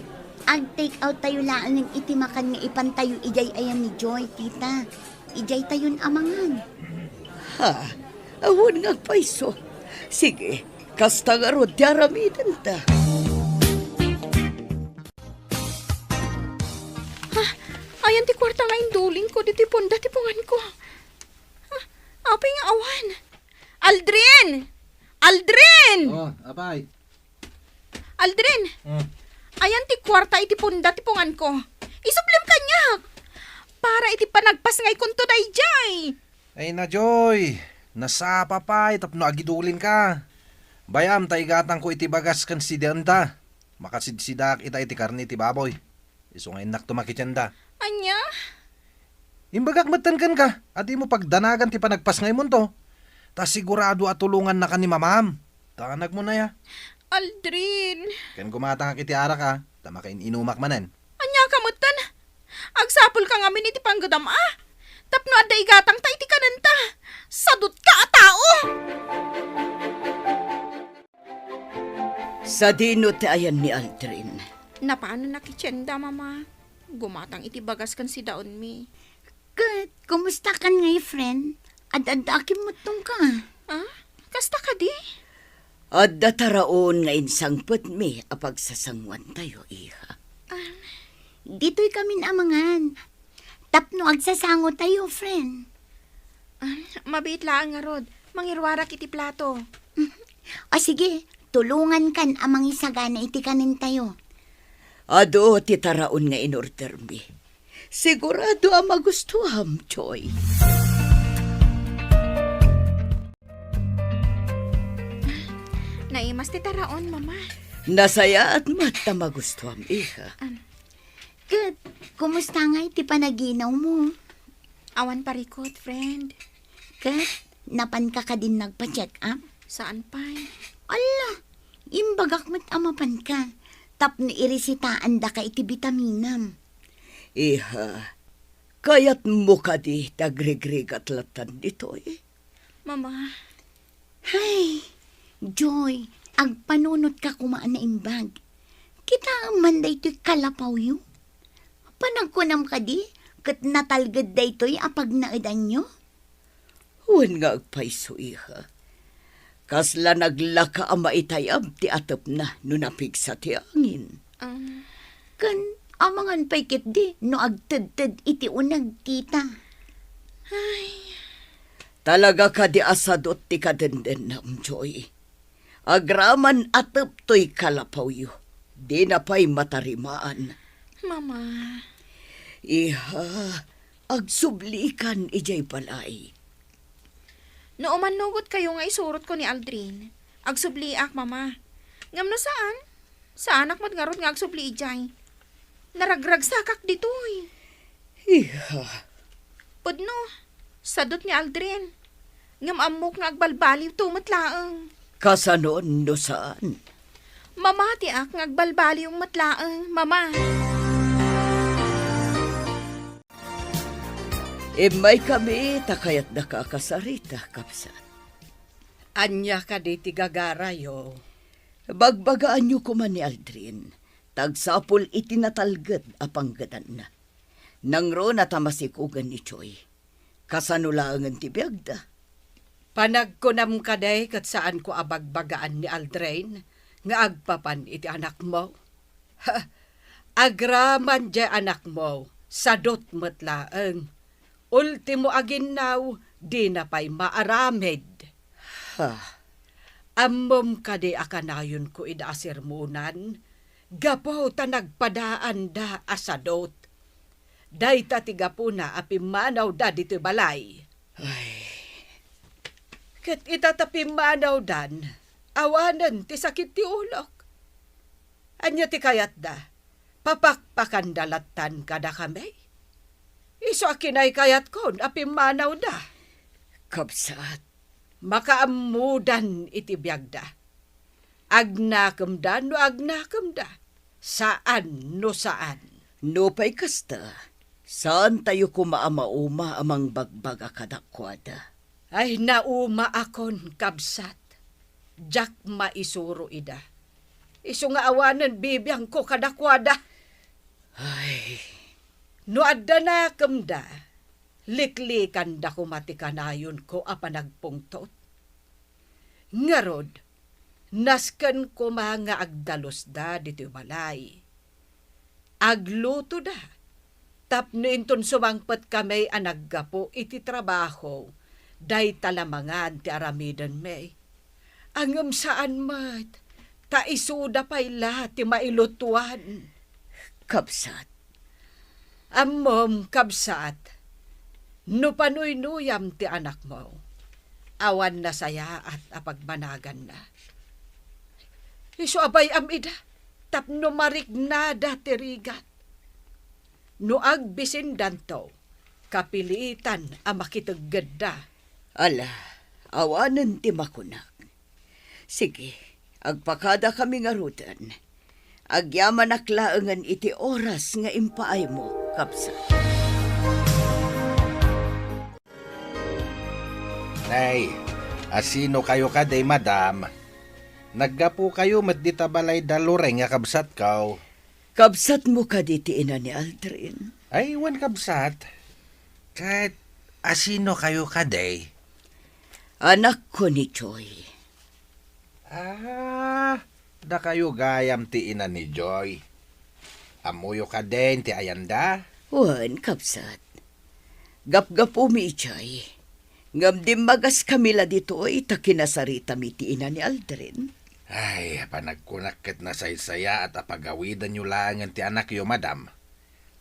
Ag-take out tayo laeng iti makan nga ipantayo idiay aya ni Joy, tita. Idiay tayon a mangan. Ha? Awan nga agpayso. Sige, kasta ngarud ti aramidenta. Ha? Ayan ti kuarta nga indulingko ditoy punda ti punganko. Ha? Apay nga awan? Aldrin! Aldrin! Oh, apay. Aldrin! Hmm. Ayan ti kuarta iti punda ti punganko. Isublim kaniak! Para iti panagpasngaykonto daydiay! Ay na, Joy! Nasapa pay tapno agidulinka. Bay-am ta igatangko iti bagas ken sidaenta. Makasidsidaak ita iti karne ti baboy. Isu nga innakto makitienda. Ania? Imbagak metten kenka a dimo pagdanagan ti panagpasngaymonto. Ta sigurado a tulongannaka ni mamam. Ta anakmo na ya. Aldrin. Ken gumatangak iti arak a, ta makain-inumak manen. Ania ka metten? Agsapulka ngamin iti panggedam a. Tapno adda igatangta iti kanenta. Sadutka a tao! Sadino ti ayan ni Aldrin? Napanen a kitienda, Mama. Gumatang iti bagas ken sidaenmi. Ket, kumustakan ngay, friend? Ad-adda a kimmuttongka. Ah? Kasta kadi? Adda taraon nga insangpetmi a pagsasangoantayo, iha. Ah. Ditoy kamin a mangan. Tapno agsasangotayo, friend. Ah, mabiit laeng ngarud. Mangiruarak iti plato. O sige, tulongankan a mangisagana iti kanentayo. Adu ti taraon nga inordermi. Sigurado a magustuam, Joy. Naimas ti taraon, Mama. Nasayaat met ta magustuam, iha. Am. Ket, kumusta ngay ti panaginawmo? Awan parikut, friend. Ket, napanka kadin nagpa-check up? Saan pay. Alla, imbagak met a mapanka, tapno irisitaandaka iti bitaminam. Iha, kayatmo kadi ti agrigrigat lattan ditoy? Mama. Hay, Joy, agpanunotka koma a naimbag. Kitaem man daytoy kalapawyo. Panagkunam kadi ket natalged daytoy a pagnaedanyo? Wen nga agpayso, iha. Kasla naglaka a maitayab ti atepna no napigsa ti angin. Um. Ken amangan pay ketdi no agtedted iti uneg, tita. Ay. Talaga kadi a sadut ti kadendennam, Joy. Agraman a teptoy kalapawyo, dina pay matarimaan. Mama. Iha, agsublikan idiay balay. No umannugotkayo nga isurotko ni Aldrin, agsubliak, Mama. Ngem no saan, saanak met ngarud nga agsubli idiay. Naragragsakak ditoy. Iha. Pudno, sadut ni Aldrin. Ngem ammok nga agbalbaliwto met laeng. Kasanon no saan? Mamatiak nga agbalbaliw met laeng, Mama. Immaykami ta kayatdaka a kasarita, kabsat. Ania kadi ti gagarayo? Bagbagaanyo koma ni Aldrin, ta agsapul iti natalged a panggedanna. Nangruna ta masikogen ni Joy. Kasano laengen ti biagda? Panagkunam kadi ket saanko a bagbagaan ni Aldrin nga agpapan iti anakmo? Ha, agraman diay anakmo, sadut met laeng. Ultimo a ginnaw, dina pay maaramid. Ha? Ammom kadi a kanayonko ida a sermonan, gapu ta nagpadaanda a sadut. Dayta ti gapuna a pimmanawda ditoy balay. Ay. Ket ita ta pimmanawdan, awanen ti sakit ti ulok. Ania ti kayatda? Papakpakanda lattan kadakami? Isu a kinaykayatkon a pimmanawda. Kabsat, makaammodan iti biagda. Agnakemda no agnakemda, saan no saan. Nupay kasta, saantayo koma a mauma a mangbagbaga kadakuada. Ay, naumaakon, kabsat. Diak maisuro ida. Isu nga awanen bibiangko kadakuada. Ay. No adda nakemda, liklikanda koma ti kanayonko a panagpungtot. Ngarud, nasken koma nga agdalusda ditoy balay. Aglutoda, tapno inton sumangpet kami a naggapu iti trabaho, dayta la mangan ti aramidenmi. Ngem saan met, ta isuda pay la ti mailutuan. Kabsat. Ammom, kabsat, no panuynuyam ti anakmo, awan nasayaat a pagbanaganna. Isu a bay-am ida, tapno mariknada ti rigat. No agbisindanto, kapilitan a makiteggedda. Ala, awanen ti makunak. Sige, agpakadakami ngaruden. Agyamanak laengen iti oras nga impaaymo, kabsat. Nay, asino kayo kadi, madam? Naggapu kayo met dita balay da Loreng nga kabsatko. Kabsatmo kadi ti ina ni Aldrin? Ay, wen, kabsat. Ket asino kayo kadi? Anakko ni Joy. Ah, dakayo gayam ti ina ni Joy. Ammoyo kadin ti ayanda? Wen, kabsat. Gapgapumi idiay. Ngem dimmagaskami la ditoy ta kinasaritami ti ina ni Aldrin. Ay, panagkunak ket nasaysayaat a pagawidanyo laengen ti anakyo, madam.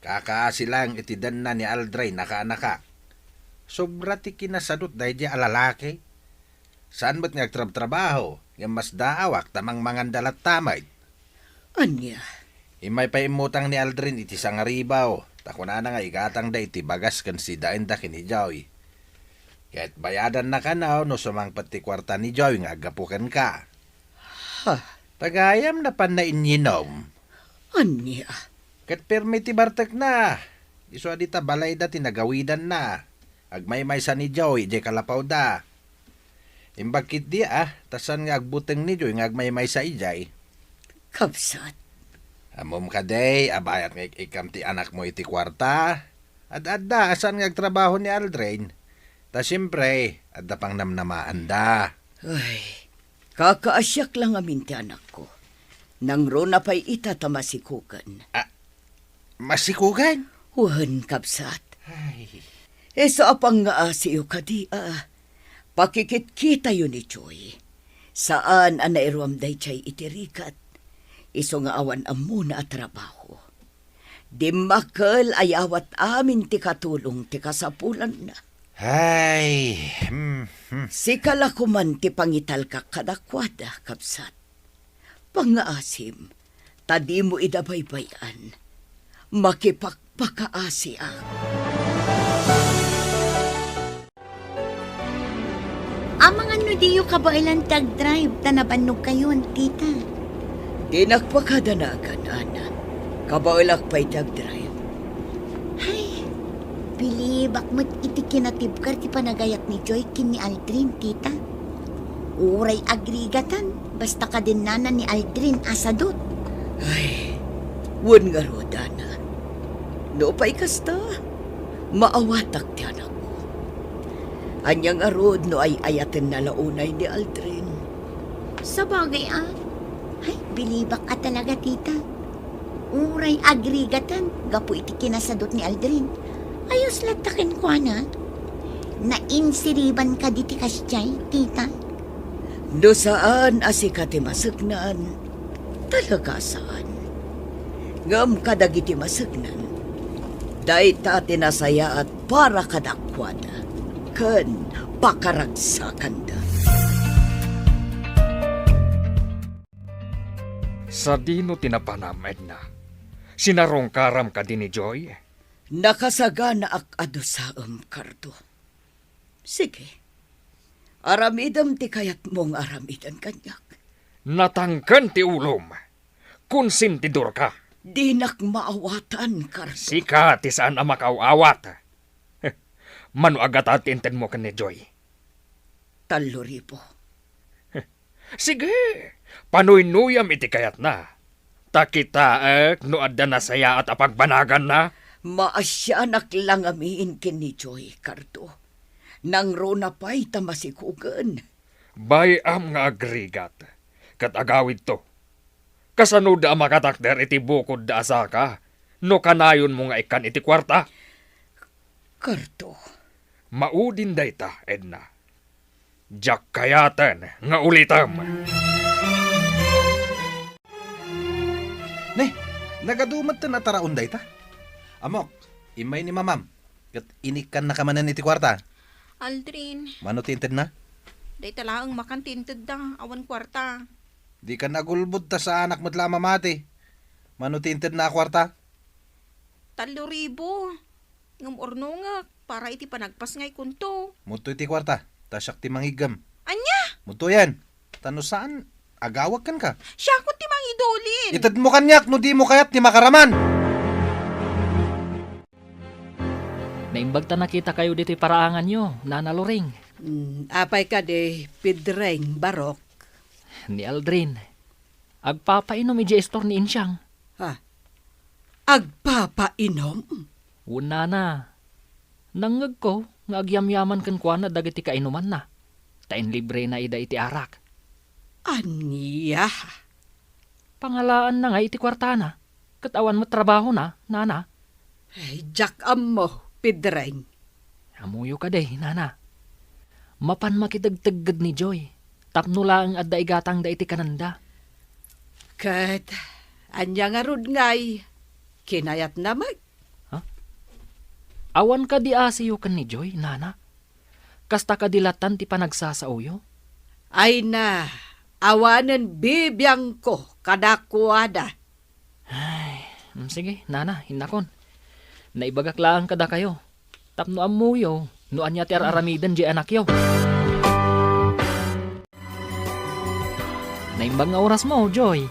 Kakaasi laeng iti denna ni Aldrin a kaanakak. Sobra ti kinasadut daydiay a lalaki. Saan met nga agtrabtrabaho, ngem masdaawak ta mangmanganda latta met. Ania? Immay pay immutang ni Aldrin iti sangaribaw, ta kunana nga igatangda iti bagas ken sidaenda ken ni Joy. Ket bayadanna kano no sumangpet ti kuarta ni Joy nga aggapu kenka. Ha? Ta gayam napanna inyinom. Ania? Ket permi ti bartekna. Isu a dita balayda ti nagawidanna. Agmaymaysa ni Joy idiay kalapawda. Imbag ketdi a, ta saan nga agbuteng ni Joy nga agmaymaysa idiay. Kabsat. Ammom kadi a bayat nga ik-ikkam ti anakmo iti kuarta? Ad-adda a saan nga agtrabaho ni Aldrin. Ta siempre, adda pangnamnamaanda. Ay, kakaasiak la ngamin ti anakko. Nangruna pay ita ta masikogen. Ah, masikogen? Wen, kabsat. Ay. Isu a pangngaasiyo kadi a pakikitkitayo ni Joy. Saan a nairuam daydiay iti rigat. Isu nga awan ammona a trabaho. Dimmakkel a yawat amin ti katulong ti kasapulanna. Ay, hmm, hmm. Sika la koman ti pangitalkak kadakuada, kabsat. Pangngaasim, ta dimo ida baybay-an. Makipagpakaasiak. Amangan no diyo kabaelan ti agdrive ta nabannogkayon, tita. Dinak pakadanagan, Ana. Kabaelak pay ti agdrive. Ay, bilibak met iti kinatibker ti panagayat ni Joy ken ni Aldrin, tita. Uray agrigatan, basta kadennana ni Aldrin a sadut. Ay, wen ngarud, Ana. No pay kasta, maawatak ti anakko. Ania ngarud no ay-ayatenna la unay ni Aldrin? Sabagay a. Ay, bilibak a talaga, tita. Uray agrigatan gapu iti kinasadut ni Aldrin. Ayos latta kenkuana. Nainsiriban kadi ti kasdiay, tita? No saan a sika ti maseknan, talaga saan. Ngem kadagiti maseknan, dayta ti nasayaat para kadakuada ken pakaragsakanda. Sadino ti napanam, Edna? Sinarungkaram kadi ni Joy? Nakasaganaak a dusaem, Cardo. Sige, aramidem ti kayatmo nga aramiden kaniak. Natangken ti ulom. Konsentidorka. Dinak maawatan, Cardo. Sika ti saan a makaaw-awat. Mano a gata ti intedmo ken ni Joy? Tallo ribu. Sige, panuynuyam iti kayatna. Ta kitaek no adda nasayaat a pagbanaganna. Maasianak la ngamin ken ni Joy, Cardo. Nangruna pay ta masikugen. Bay-am nga agrigat, ket agawidto. Kasanoda a makatakder iti bukodda a saka no kanayonmo nga ikkan iti kuarta? Cardo. Maudin dayta, Edna. Diak kayaten nga ulitem. Ne, nagadu metten a taraon dayta. Ammok, immay ni mamam, ket inikkannaka manen iti kuarta. Aldrin. Mano ti intedna? Dayta laeng makan ti intedda, awan kuarta. Dikan agulbod ta saanak met la a mamati. Mano ti intedna a kuarta? Tallo ribu. Ngem urnongek para iti panagpasngaykonto. Mudto iti kuarta, ta siak ti mangiggem. Ania? Mudtoyen. Ta no saan, agawak kenka. Siakon ti mangidulin. Itedmo kaniak no dimo kayat ti makaraman. Naimbag ta nakitakayo ditoy paraanganyo, Nana Loring. Mm, apay kadi, Pedring, Barok? Ni Aldrin. Agpapainom idiay istor ni Insiang. Ha? Agpapainom? Wen, nana. Nangngegko nga agyamyaman kenkuana dagiti kainumanna, ta inlibrena ida iti arak. Ania? Pangalaanna nga iti kuartana, ket awan met trabahona, nana. Ay, diak ammo, Pedring. Ammoyo kadi, nana. Mapan makitegtegged ni Joy, tapno laeng adda igatangda iti kanenda. Ket ania ngarud ngay kinayatna met? Ha? Awan kadi asiyo ken ni Joy, nana? Kasta kadi latan ti panagsasaoyo? Ay na, awanen bibiangko kadakuada. Ay, mm, sige, nana, innakon. Naibagak laeng kadakayo. Tapno ammoyo no ania ti ar-aramiden diay anakyo. Naimbag nga orasmo, Joy.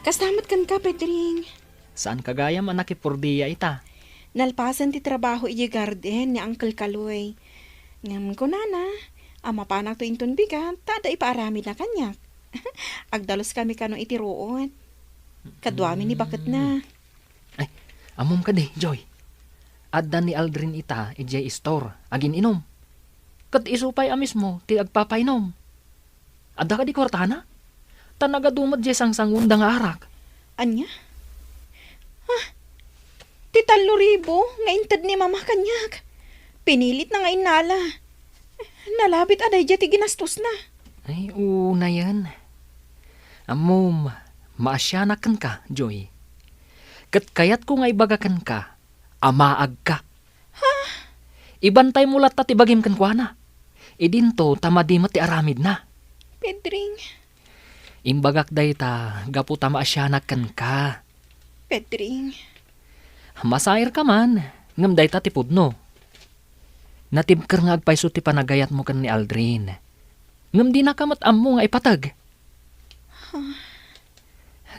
Kasta met kenka, Pedring. Saanka gayam a nakipordia ita? Nalpasen ti trabaho idiay garden ni Uncle Kaloy. Ngem kunana a mapanakto inton bigat ta adda ipaaramidna kaniak. Agdaluskami kano iti ruot. Kaduami ni baketna. Ay, ammom kadi, Joy. Adda ni Aldrin ita idiay istor, agin-inom. Ket isu pay a mismo ti agpapainom. Adda kadi kuartana? Ta nagadu met diay sangsangonda nga arak. Ania? Ah, ti tallo ribu nga inted ni Mama kaniak. Pinilitna nga innala. Nalabit a daydiay ti ginastosna. Ay, unayen. Ammom, maasianak kenka, Joy. Ket kayatko nga ibaga kenka a maagka. Ha? Ibantaymo latta ti bagim kenkuana. Idinto ta madi met ti aramidna. Pedring. Imbagak dayta gapu ta maasianak kenka. Pedring. Masairka man, ngem dayta ti pudno. Natibker nga agpayso ti panagayatmo ken ni Aldrin. Ngem dinaka met ammo nga ipateg. Huh.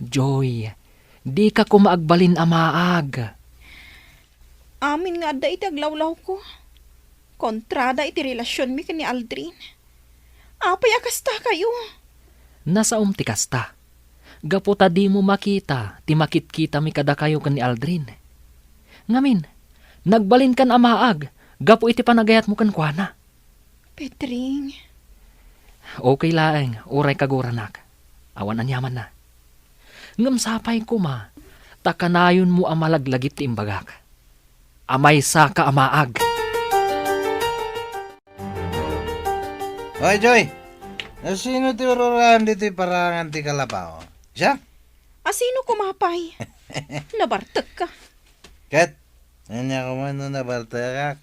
Joy, dika koma agbalin a maag. Amin nga adda iti aglawlawko. Kontrada iti relasionmi ken ni Aldrin. Apay a kasta kayo? Nasaom ti kasta. Gapu ta dimo makita ti makitkitami kadakayo ken ni Aldrin. Ngamin, nagbalinkan a maag gapu iti panagayatmo kenkuana. Petring. Okay laeng, uray kaguranak. Awan aniamanna. Ngem sapay koma, ta kanayonmo a malaglagip ti imbagak. Amaysaka a maag. Oy, Joy! Asino ti ururaem ditoy parangan ti kalapaw? Siak? Asino koma pay? Nabartekka. Ket, ania koma no nabartekak?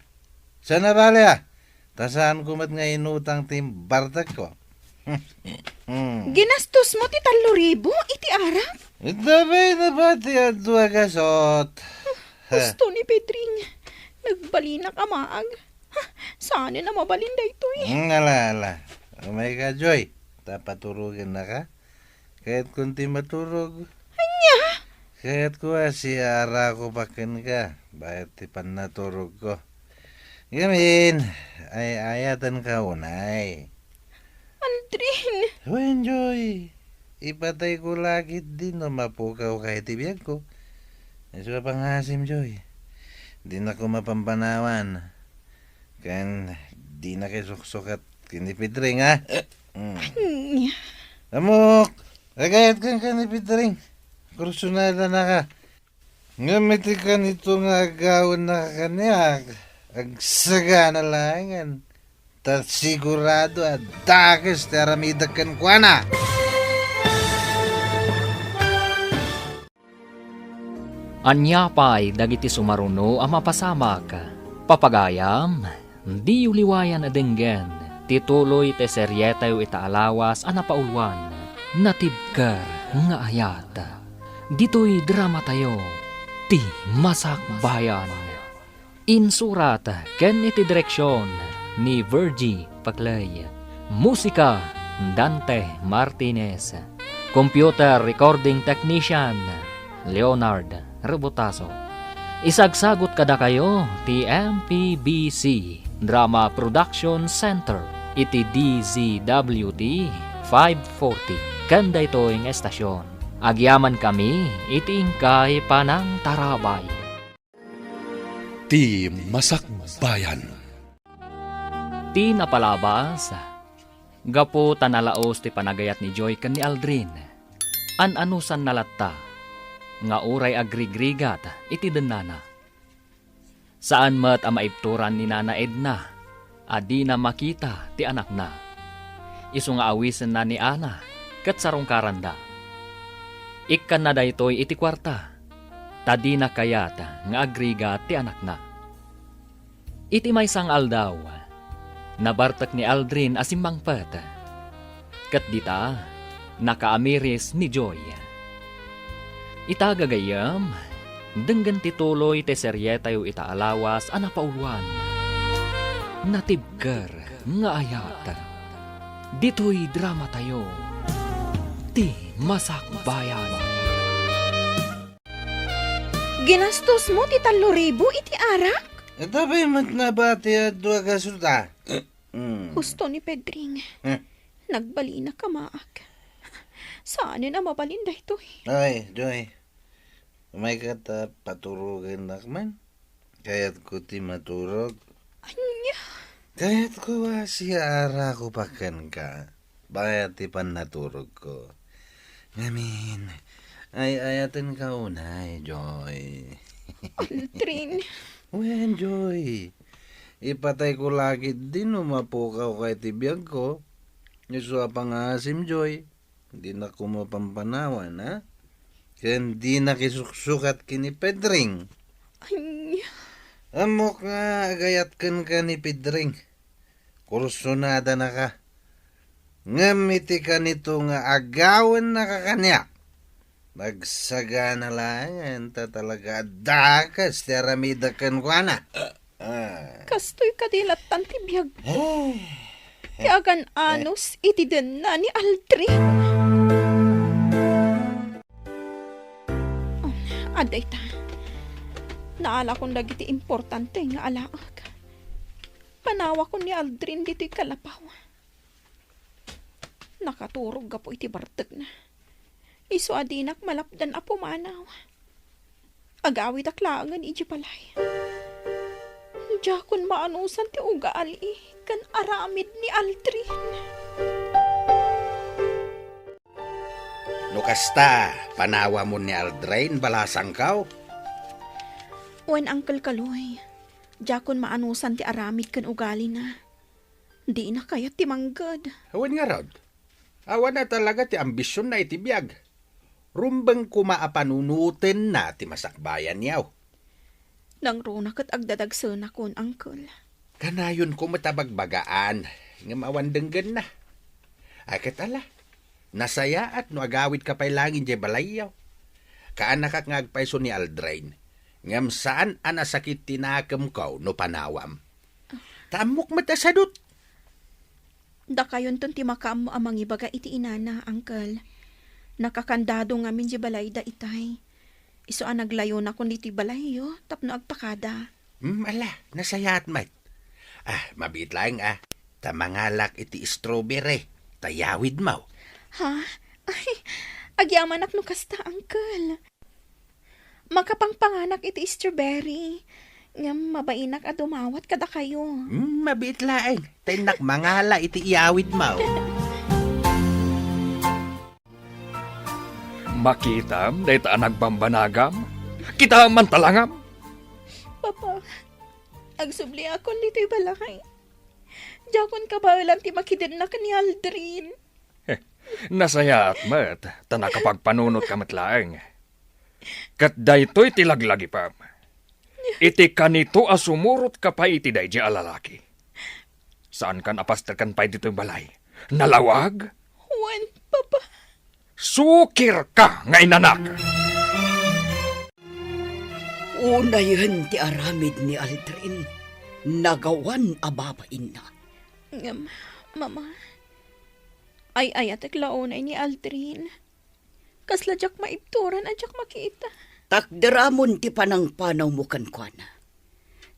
Saan a bale, a? Ta saanko met nga inutang ti bartekko. Ginastosmo ti tallo ribu iti arak? Ita pay napati a dua gasot. Husto ni Pedring. Nagbalinak a maag. Ha, saanen a mabalin daytoy. Hmm, ala, ala. Umayka, Joy. Ta paturogennaka. Kayatkon ti maturog. Ania? Kayatko a siaarako pa kenka, bayat ti pannaturogko. Ngamin, ay-ayatenka unay. Aldrin! Wen, Joy, ipatayko la ketdi no mapukawka iti biagko. Isu a pangasim, Joy. Dinako mapampanawan. Ken dinaka isuksukat ken ni Pedring, ha? Mm. Ania? Ammok, agayat kenka ni Pedring. Kursonadanaka. Ngem iti kanito nga agawennaka kaniak, agsagana laengen. Ta sigurado a dakes ti aramidek kenkuana. Ania pay dagiti sumaruno a mapasamak? Papagayam, diyo liwayan a denggen ti tuloy ti serietayo ita a lawas a napauluan, Natibker nga Ayat. Ditoy dramatayo, Ti Masakbayan. Insurat ken iti direksion ni Virgie Paclay. Musika, Dante Martinez. Computer recording technician, Leonard Rebotazo. Isagsagut kadakayo ti M P B C Drama Production Center iti D Z W T five forty ken daytoy nga estasion. Agyamankami iti inkay panangtarabay. Ti Masakbayan. Ti napalabas, gapu ta nalaos ti panagayat ni Joy ken ni Aldrin, an-anusanna latta nga uray agrigrigat iti dennana. Saan met a maibturan ni Nana Edna a dina makita ti anakna. Isu nga awisenna ni Ana ket sarungkaranda. Ikkanna daytoy iti kuarta, ta dina kayat nga agrigat ti anakna. Iti maysa nga aldaw, nabartek ni Aldrin a simmangpet. Ket dita, nakaamiris ni Joy. Ita gagayyem, denggen ti tuloy ti serietayo ita a lawas a napauluan, Natibker nga Ayat. Ditoy dramatayo, Ti Masakbayan. Ginastosmo ti tallo ribu iti arak? Ita pay met nabati a dua gasut a. Mm. Husto ni Pedring. Eh. Nagbalinak a maag. Saanen a mabalin daytoy. Ay, Joy. Umayka ta paturogennak man. Kayatko ti maturog. Ania? Kayatko a siaarako pa kenka. Bayat ti pannaturogko. Ngamin, ay-ayatenka unay, Joy. Aldrin. Wen, Joy. Ipatayko la ketdi no mapukawka iti biagko. Isu a pangasim, Joy. Dinako mapampanawan, ha? Ken dinak isuksukat ken ni Pedring. Ania? Ammok nga agayat kenka ni Pedring. Kursonadanaka. Ngem iti kanito nga agawennaka kaniak, nagsagana laengen ta talaga a dakes ti aramidek kenkuana. Ah. Kastoy kadi lattan ti biag. Ay. Ti agan-anos iti denna ni Aldrin. Adda ita. Naalakon dagiti importante nga alaek. Panawakon ni Aldrin ditoy kalapaw. Nakaturog gapu iti bartekna. Isu a dinak malapdan a pumanaw. Agawidak laengen iti balay. Diakon maanusan ti ugali ken aramid ni Aldrin. No kasta, panawamon ni Aldrin, balasangko? Wen, Uncle Kaloy, diakon maanusan ti aramid ken ugalina. Dina kayat ti mangged. Wen ngarud, awan a talaga ti ambisionna iti biag. Rumbeng koma a panunotenna ti masakbayanyo. Nangruna ket agdadagsenakon, Uncle. Kanayonko met a bagbagaan, ngem awan denggenna. Ay, ket ala, nasayaat no agawidka pay laeng idiay balayyo. Kaanakak nga agpayso ni Aldrin, ngem saan a nasakit ti nakemko no panawam. Ta ammok met a sadut. Dakayonton ti makaammo a mangibaga iti inana, Uncle. Nakakandado ngamin di balayda itay. Isu a naglayonakon ditoy balayyo tapno agpakada. Hmm, ala, nasayaat met. Ah, mabiit laeng, ah. Ta mangalak iti strawberry, ta iyawidmo. Ha? Ay, agyamanak no kasta, Uncle. Makapangpanganak iti strawberry. Ngem mabainak a dumawat kadakayo. Hmm, mabiit laeng. Ta innak mangala iti iyawidmo. Makitam dayta a nagbambanagam? Kita man talangam. Papa, agsubliakon ditoy balay. Diakon kabaelan ti makidennak ni Aldrin. Nasayaat met, ta nakapagpanunotka met laeng. Ket daytoy ti laglagipem. Iti kanito a sumurotka pay iti daydi a lalaki. Saankan a pasterken pay ditoy balay. Nalawag? Wen, Papa. Sukirka nga inanak! Unayen ti aramid ni Aldrin, nagawan a babainna. Ngem, Mama, ay-ayatek la unay ni Aldrin. Kasla diak maibturan a diak makita. Takderamon ti panangpanawmo kenkuana.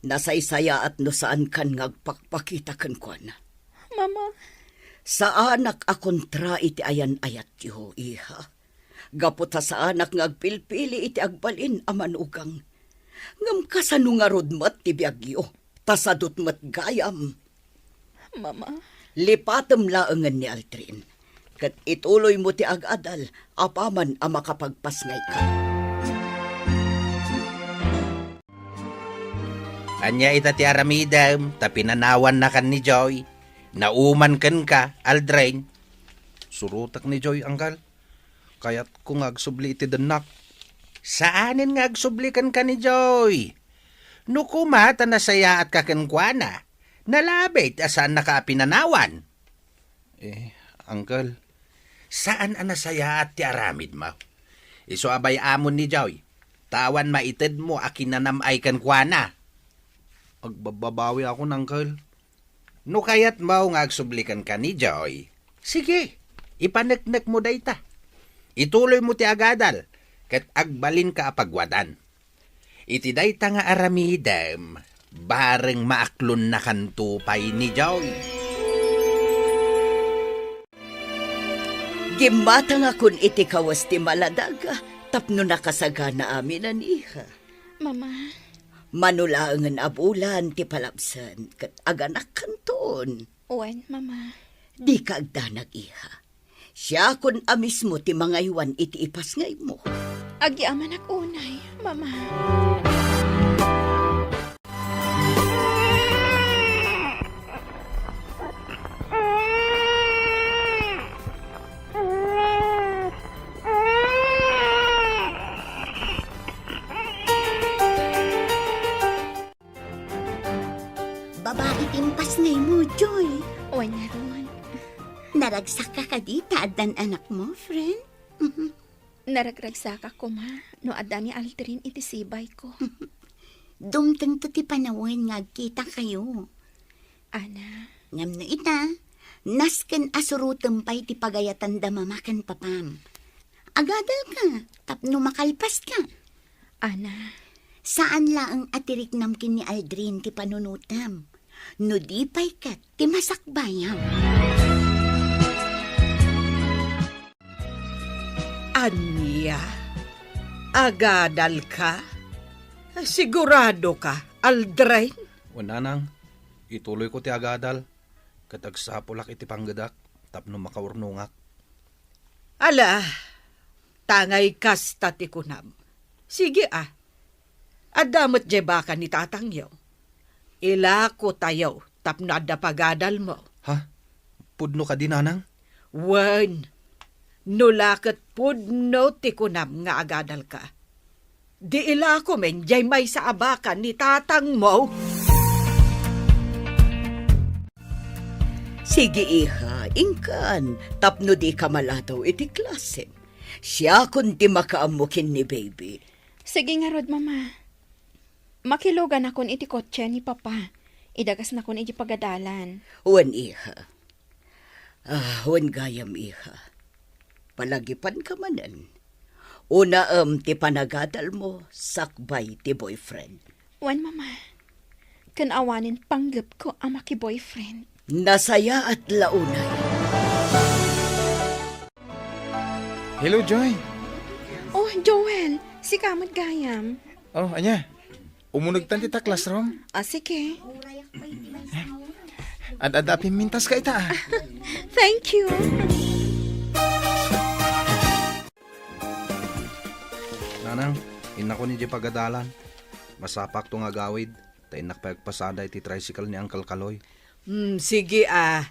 Nasaysayaat no saankan nga agpakpakita kenkuana. Mama. Saanak a kontra iti ayan-ayatyo, iha. Gapu ta saanak nga agpilpili iti agbalin a manugang. Ngem kasano ngarud met ti biagyo? Ta sadut met gayam. Mama. Lipatem laengen ni Aldrin, ket ituloymo ti agadal apaman a makapagpasngayka. Ania ita ti aramidem ta pinanawannakan ni Joy? Nauman kenka, Aldrin? Surotek ni Joy, Uncle. Kayatko nga agsubli iti dennak. Saanen nga agsubli kenka ni Joy. No koma ta nasayaatka kenkuana, nalabit a saannaka a pinanawan. Eh, Uncle. Saan a nasayaat ti aramidmo. Isu a bay-amon ni Joy, ta awan maitedmo a kinanam-ay kenkuana. Agbabbabawiakon, Uncle. No kayatmo nga agsubli kenka ni Joy, sige, ipaneknekmo dayta. Ituloymo ti agadal, ket agbalinka a pagwadan. Iti dayta nga aramidem, bareng maaklonnakanto pay ni Joy. Gimmatangakon iti kawes ti maladag tapno nakasagana amin a, iha. Mama. Mano laengen a bulan ti palabsen ket aganakkanton. Wen, Mama. Dika agdanag, iha. Siakon a mismo ti mangaywan iti ipasngaymo. Agyamanak unay, Mama. Babai ti impasngaymo, Joy. Wen ngarud. Naragsakka kadi ta addan anakmo, friend? Mhm. Naragragsakak koma no adda ni Aldrin iti sibayko. Dumtengto ti panawen nga agkitakayo. Ana. Ngem no ita, nasken a surotem pay ti pagayatanda mama ken papam. Agadalka tapno makalpaska. Ana, saan laeng a ti riknam ken ni Aldrin ti panunotam, no di pay ket ti masakbayam. Ania? Agadalka? Siguradoka, Aldrin? Wen, nanang, ituloyko ti agadal, ket agsapulak iti panggedak tapno makaurnongak. Ala, tangay kasta ti kunam. Sige a, adda met diay baka ni tatangyo. Ilakotayo tapno adda pagadalmo. Ha? Pudno kadi, nanang? Wen, no la ket pudno ti kunam nga agadalka, di ilakomen diay maysa a baka ni tatangmo. Sige, iha, inkan, tapno dika maladaw iti klasem. Siakon ti makaammo ken ni baby. Sige ngarud, Mama. Makiluganakon iti kotse ni Papa. Idagasnakon iti pagadalan. Wen, iha. Ah, wen gayam, iha. Palagipanka manen. Unaem ti panagadalmo sakbay ti boyfriend. Wen, Mama. Ken awanen panggepko a maki-boyfriend. Nasayaat la unay. Hello, Joy. Oh, Joel. Sika met gayam. Oh, ania? Umunegtan ti ta classroom? Ah, sige. Ad-adda a pimmintas ka ita, ah. Thank you. Nanang, innakon idiay pagadalan. Masapakto nga agawid, ta innak pay agpasada iti tricycle ni Uncle Kaloy. Hmm, sige, ah.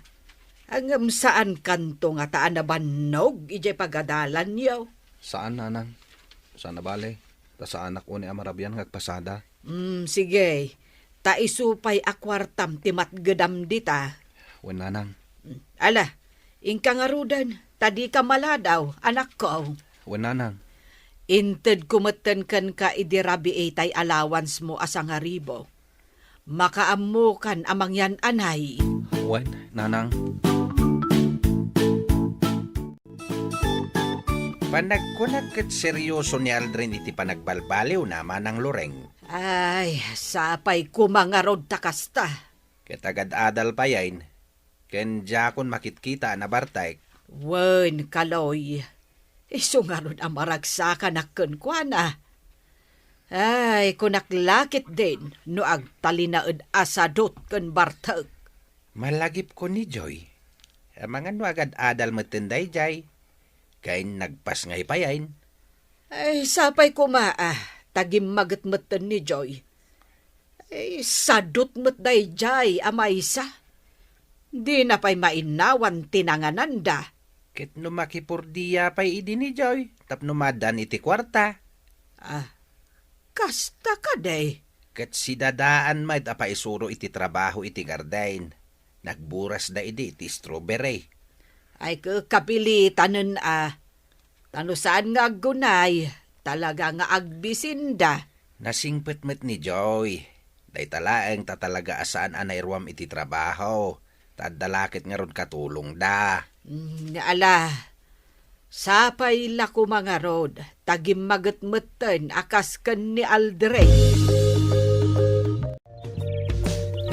Ngem saankanto ngata a nabannog idiay pagadalanyo? Saan, nanang. Saan a bale, ta saanak unay a marabian nga agpasada. Hmm, sige. Ta isu pay a kuartam ti matgedam dita. Wen, nanang. Hmm, ala, inka ngaruden, ta dika maladaw, anakko. Wen, nanang. Intedko metten kenka idi rabii tay allowance mo a sangaribu. Makaammokan a mangyan-anay. Wen, nanang. Panagkunak ket serioso ni Aldrin iti panagbalbaliwna, Manang Loreng. Ay, sapay koma ngarud ta kasta. Ket agad-adal payen, ken diakon makitkita a nabartek. Wen, Kaloy, isu ngarud a maragsakanak kenkuana. Ay, kunak la ketdin no agtalinaed a sadut ken bartek. Malagipko ni Joy. Amangan no agad-adal metten daydiay. Ken nagpasngay payen. Ay, sapay koma a, ta gimmaget metten ni Joy. Ay, sadut met daydiay a maysa. Dina pay mainnawan ti nangananda. Ket no makipurdia pay idi ni Joy, tapno maaddaan iti kuarta. Ah, kasta kadi? Ket sidadaan met a paisuro iti trabaho iti garden. Nagburasda idi iti strawberry. Ay, ke-, kapilitanen a. Ta no saan nga aggunay, talaga nga agbisinda. Nasingpet met ni Joy. Dayta laeng ta talaga a saan a nairuam iti trabaho. Ta adda la ket ngarud katulongda. Mm, ala, sapay la koma ngarud, ta gimmaget metten a kas ken ni Aldrin.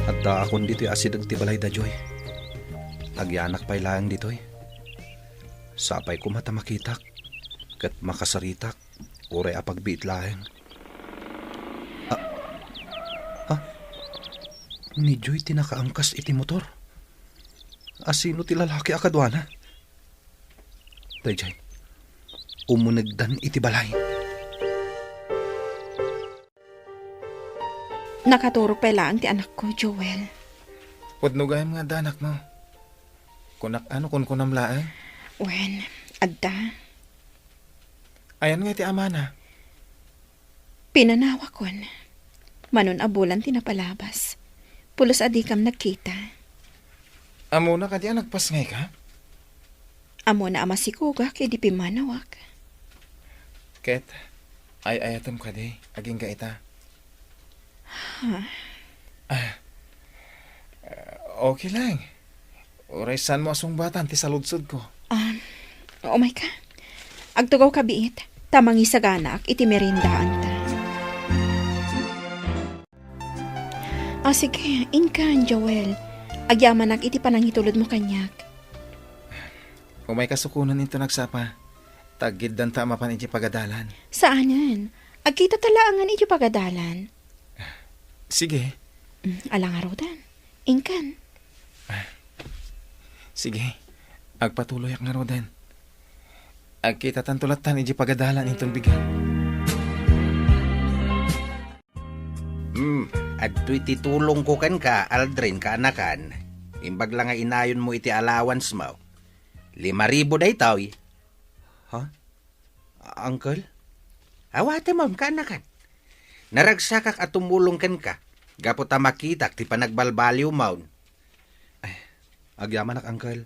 Addaakon ditoy asideg ti balay da Joy. Agyanak pay laeng ditoy. Sapay koma ta makitak, ket makasaritak, uray a pagbiit laeng. Ah, ah, ni Joy ti nakaangkas iti motor. Asino ti lalaki a kaduana? Daydiay, umunegdan iti balay. Nakaturog pay laeng ti anakko, Joel. Pudno gayam nga adda anakmo. Kunak, ano, kunkunam laeng? Wen, adda. Ayan nga iti amana? Pinanawakon. Manon a bulan ti napalabas. Pulos a dikam nagkita. Ammona kadi a nagpasngayka? Ammona a masikogak idi pimmanawak. Ket, ay-ayatem kadi, agingga ita? Ha? Ah, okay lang. Uray saanmo a sungbatan ti saludsodko. Ah, umayka. Agtugawka biit, ta mangisaganaak iti meriendaanta. Ah, sige, inkan, Joel. Agyamanak iti panangitulodmo kaniak. Umayka sukonen inton agsapa. Taggiddanta a mapan iti pagadalan. Saanen. Agkitata laengen iti pagadalan. Sige. Mm, ala ngaruden. Inkan. Sige. Agpatuloyak ngaruden. Agkitatanto lattan iti pagadalan inton bigat. Hmm, adtoy ti tulongko kenka, Aldrin, kaanakan. Imbag la nga inayonmo iti allowance mo. Lima ribu daytoy. Ha? Uncle? Awatem, kaanakan. Naragsakak a tumulong kenka, gapu ta makitak ti panagbalbaliwmon. Ay, agyamanak, Uncle.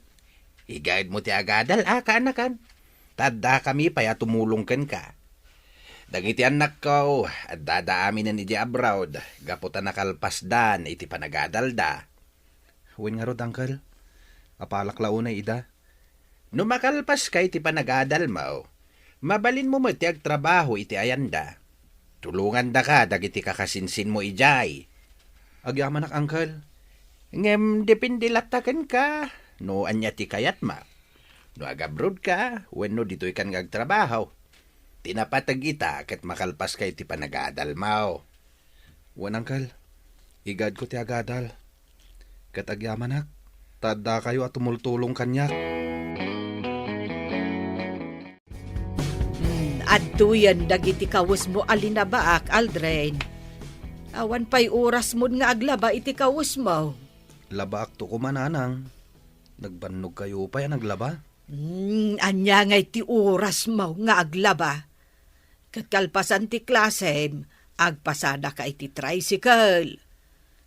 Igaedmo ti agadal, a, kaanakan. Ta addakami pay a tumulong kenka. Dagiti annakko, addada aminen idiay abroad, gapu ta nakalpasdan iti panagadalda. Wen ngarud, Uncle. Apalak la unay ida. No makalpaska iti panagadalmo, mabalinmo met ti agtrabaho iti ayanda. Tulongandaka dagiti kakasinsinmo idiay. Agyamanak, Uncle. Ngem depende latta kenka no ania ti kayatmo. No agabrodka wenno ditoykan nga agtrabaho. Ti napateg ita ket makalpaska iti panagadalmo. Wen, Uncle. Igaedko ti agadal. Ket agyamanak, ta addakayo a tumultulong kaniak. Hmm, adtoyen dagiti kawesmo a linabaak, Aldrin. Awan pay orasmon nga aglaba iti kawesmo. Labaakto koma, Nanang. Nagbannogkayo pay a naglaba? Hmm, ania ngay ti orasmo nga aglaba? Ket kalpasan ti klasem, agpasadaka iti tricycle.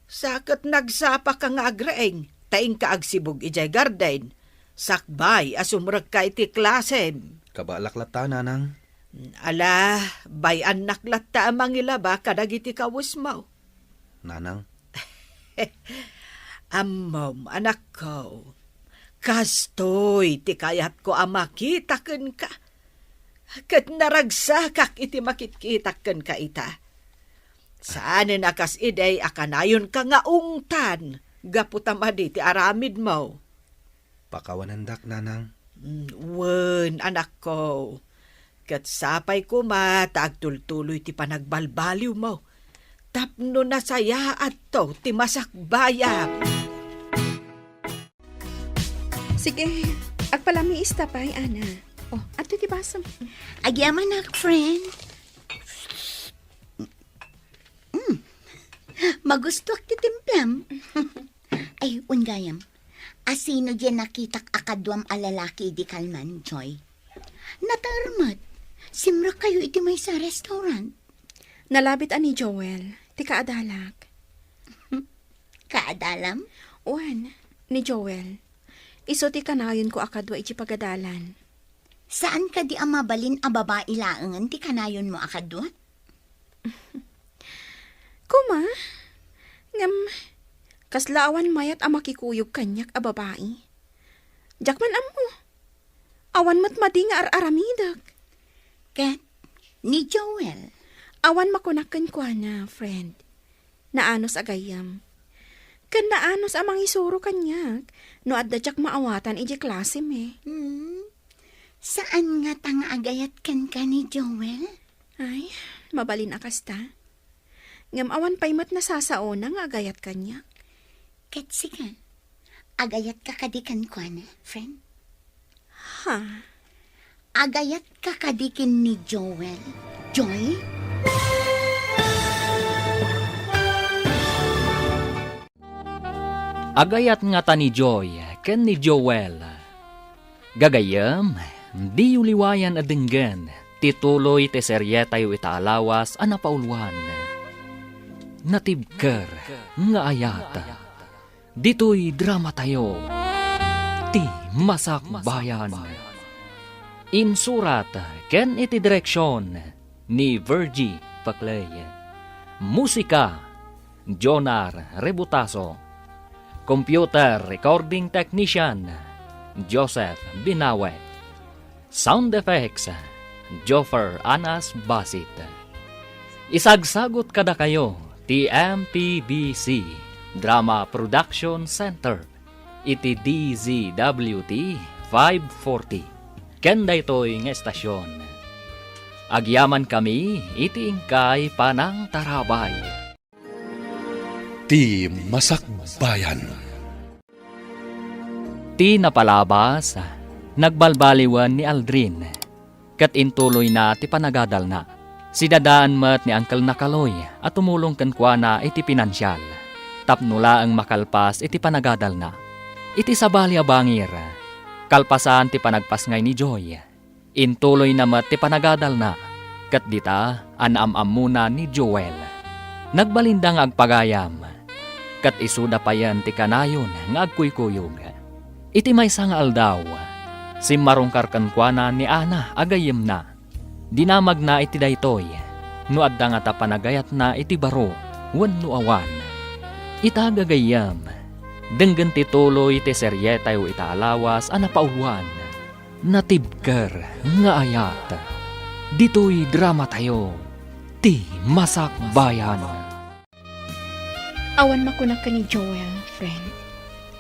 Sa ket nagsapaka nga agreng, ta inka agsibug idiay garden, sakbay a sumrekka iti klasem. Kabaelak latta, Nanang. Ala, bay-annak latta a mangilaba kadagiti kawesmo. Nanang. Ammom, anakko, kastoy ti kayatko a makita kenka. Ket naragsakak iti makitkitak kenka ita. Saanen a kas idi a kanayonka nga ungtan gapu ta madi ti aramidmo. Pakawanendak, Nanang. Mm, wen, anakko. Ket sapay koma ta agtultuloy ti panagbalbaliwmo tapno nasayaatto ti masakbayam. Sige, agpalamiista pay, Ana. Oh, adtoy ti basom. Agyamanak, friend. Mm. Magustuak ti timplam. Ay, wen gayam. Asino diay nakitak a kaduam a lalaki idi kalman, Joy? Nater met. Simrekkayo iti maysa a restaurant. Nalabit a ni Joel, ti kaadalak. Kaadalam? Wen, ni Joel. Isu ti kanayonko a kadua iti pagadalan. Saan kadi a mabalin a babai laengen ti kanayonmo a kadua? Koma, ngem kasla awan mayat a makikuyog kaniak a babai. Diak man ammo. Awan met madi nga ar-aramidek. Ket ni Joel? Awan makunak kenkuana, friend. Naanus a gayyem. Ken naanus a mangisuro kaniak no adda diak maawatan idiay klasem. Hmm? Saan ngata nga agayat kenka ni Joel? Ay, mabalin a kasta. Ngem awan pay met nasasaona nga agayat kaniak. Ket sika, agayatka kadi kenkuana, friend? Ha? Agayatka kadi ken ni Joel, Joy? Agayat ngata ni Joy ken ni Joel. Gagayyem, diyo liwayan a denggen ti tuloy ti serietayo ita a lawas a napauluan, Natibker nga Ayat. Ditoy dramatayo, Ti Masakbayan. Insurat ken iti direksion ni Virgie Paclay. Musika, Jonar Rebutaso. Computer Recording Technician, Joseph Binawe. Sound Effects, Joffer Anas Basit. Isagsagut kadakayo ti M P B C Drama Production Center iti D Z W T five forty. Ken daytoy nga estasyon, agyamankami iti inkay panangtarabay. Ti Masakbayan. Ti napalabas, nagbalbaliwen ni Aldrin, ket intuloyna ti panagadalna. Sidadaan met ni Uncle Nakaloy a tumulong kenkuana iti pinansial, tapno laeng makalpas iti panagadalna. Iti sabali a bangir, kalpasan ti panagpasngay ni Joy, intuloyna met ti panagadalna, ket dita a naam-ammona ni Joel. Nagbalinda nga agpagayam, ket isuda payen ti kanayon nga agkuykuyog. Iti maysa nga aldaw, simmarungkar kenkuana ni Ana a gayyemna. Dinamagna iti daytoy no adda ngata panagayatna iti baro wenno awan. Ita gagayyem, denggen ti tuloy ti serietayo ita a lawas a napauluan. Natibker nga ayat. Ditoy dramatayo, Ti Masakbayan. Awan makunak ken ni Joel, friend.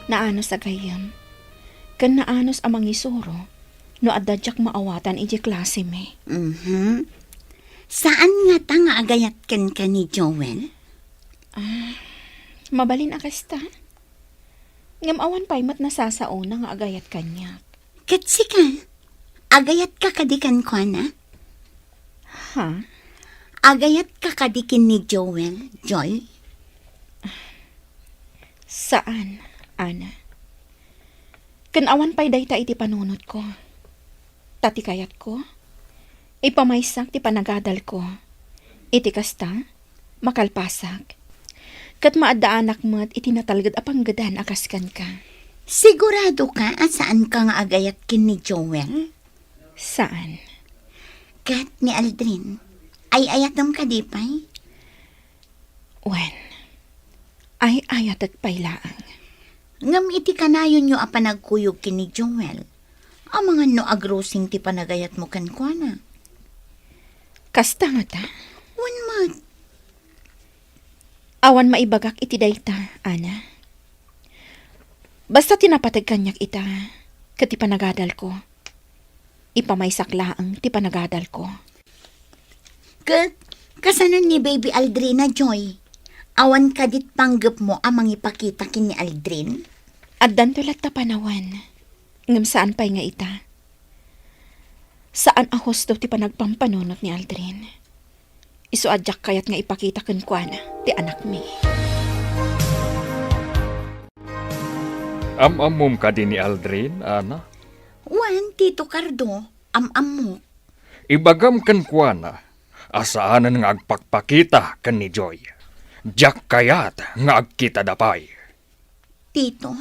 Naanus a gayyem. Ken naanus a mangisuro no adda diak maawatan idiay klasemi. Mhm. Saan ngata nga agayat kenka ni Joel? Ah, mabalin a kasta. Ngem awan pay met nasasaona nga agayat kaniak. Ket sika, agayatka kadi kenkuana? Ha? Agayatka kadi ken ni Joel, Joy? Saan, Ana. Ken awan pay dayta iti panunotko. Ta ti kayatko, ipamaysak ti panagadalko. Iti kasta, makalpasak. Ket maaddaanak met iti natalged a panggedan a kas kenka. Siguradoka a saanka nga agayat ken ni Joel? Saan. Ket ni Aldrin, ay-ayatem kadi pay? Wen, ay-ayatek pay laeng. Ngem iti kanayonyo a panagkuyog ken ni Joel, amangan no agrusing ti panagayatmo kenkuana. Kasta ngata? Wen met. Awan maibagak iti dayta, Ana. Basta ti napateg kaniak ita, ket ti panagadalko, ipamaysak laeng ti panagadalko. Ket kasano ni Baby Aldrin a, Joy? Awan kadit panggepmo a mangipakita ken ni Aldrin? Addanto latta panawen, ngem saan pay nga ita. Saan a husto ti panagpampanunot ni Aldrin. Isu a diak kayat nga ipakita kenkuana ti anakmi. Am-ammom kadi ni Aldrin, Ana? Wen, Tito Cardo, am-ammok. Ibagam kenkuana a saanen nga agpakpakita ken ni Joy. Diak kayat nga agkitada pay. Tito.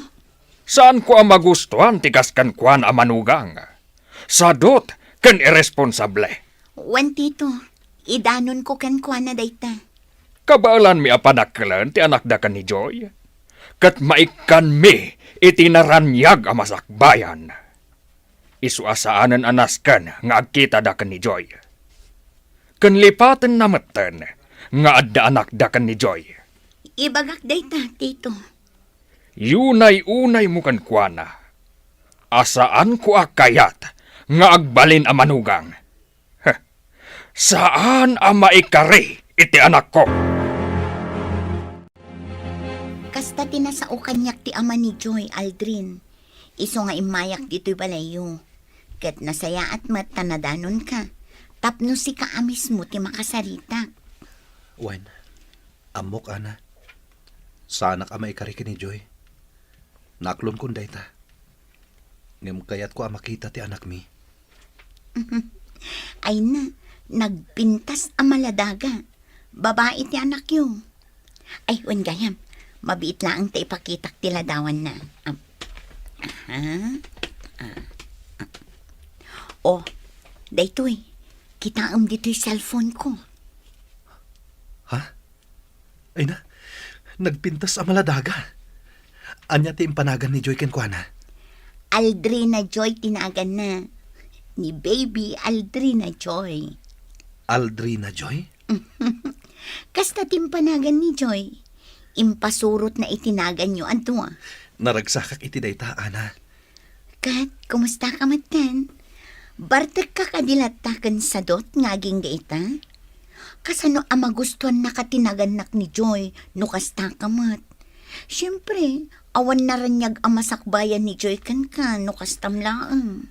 Saanko a magustuan ti kas kenkuana a manugang. Sadut ken irresponsable. Wen, Tito, idanonko kenkuana dayta. Kabaelanmi a padakelen ti anakda ken ni Joy, ket maikkanmi iti naraniag a masakbayan. Isu a saanen a nasken nga agkitada ken ni Joy. Ken lipatenna metten nga adda anakda ken ni Joy. Ibagak dayta, Tito. Yunay-unaymo kenkuana a saanko a kayat nga agbalin a manugang. Heh, saan a maikari iti anakko. Kasta ti nasao kaniak ti ama ni Joy, Aldrin. Isu nga immayak ditoy balayyo. Ket nasayaat met ta nadanonka, tapno sika a mismo ti makasaritak. Wen, ammok, Ana. Saanak a maikari ken ni Joy. Naklonkon dayta. Ngem kayatko a makita ti anakmi. Ay na, nagpintas a maladaga. Babai ti anakyo. Ay, wen gayam, mabiit laeng ta ipakitak ti ladawanna. Am, aha. Ah, ah. Oh, daytoy. Kitaem ditoy cellphone ko. Ha? Ay na, nagpintas a maladaga. Ania ti impanagan ni Joy kenkuana? Aldrina Joy ti naganna. Ni Baby Aldrina Joy. Aldrina Joy? Kasta ti impanagan ni Joy. Impasurotna iti naganyo a dua. Naragsakak iti dayta, Ana. Ket, kumustaka metten? Bartekka kadi latta ken sadot nga agingga ita? Kasano a magustuannaka ti nagannak ni Joy no kastaka met? Siempre, awan naraniag a masakbayan ni Joy kenka no kastam laeng.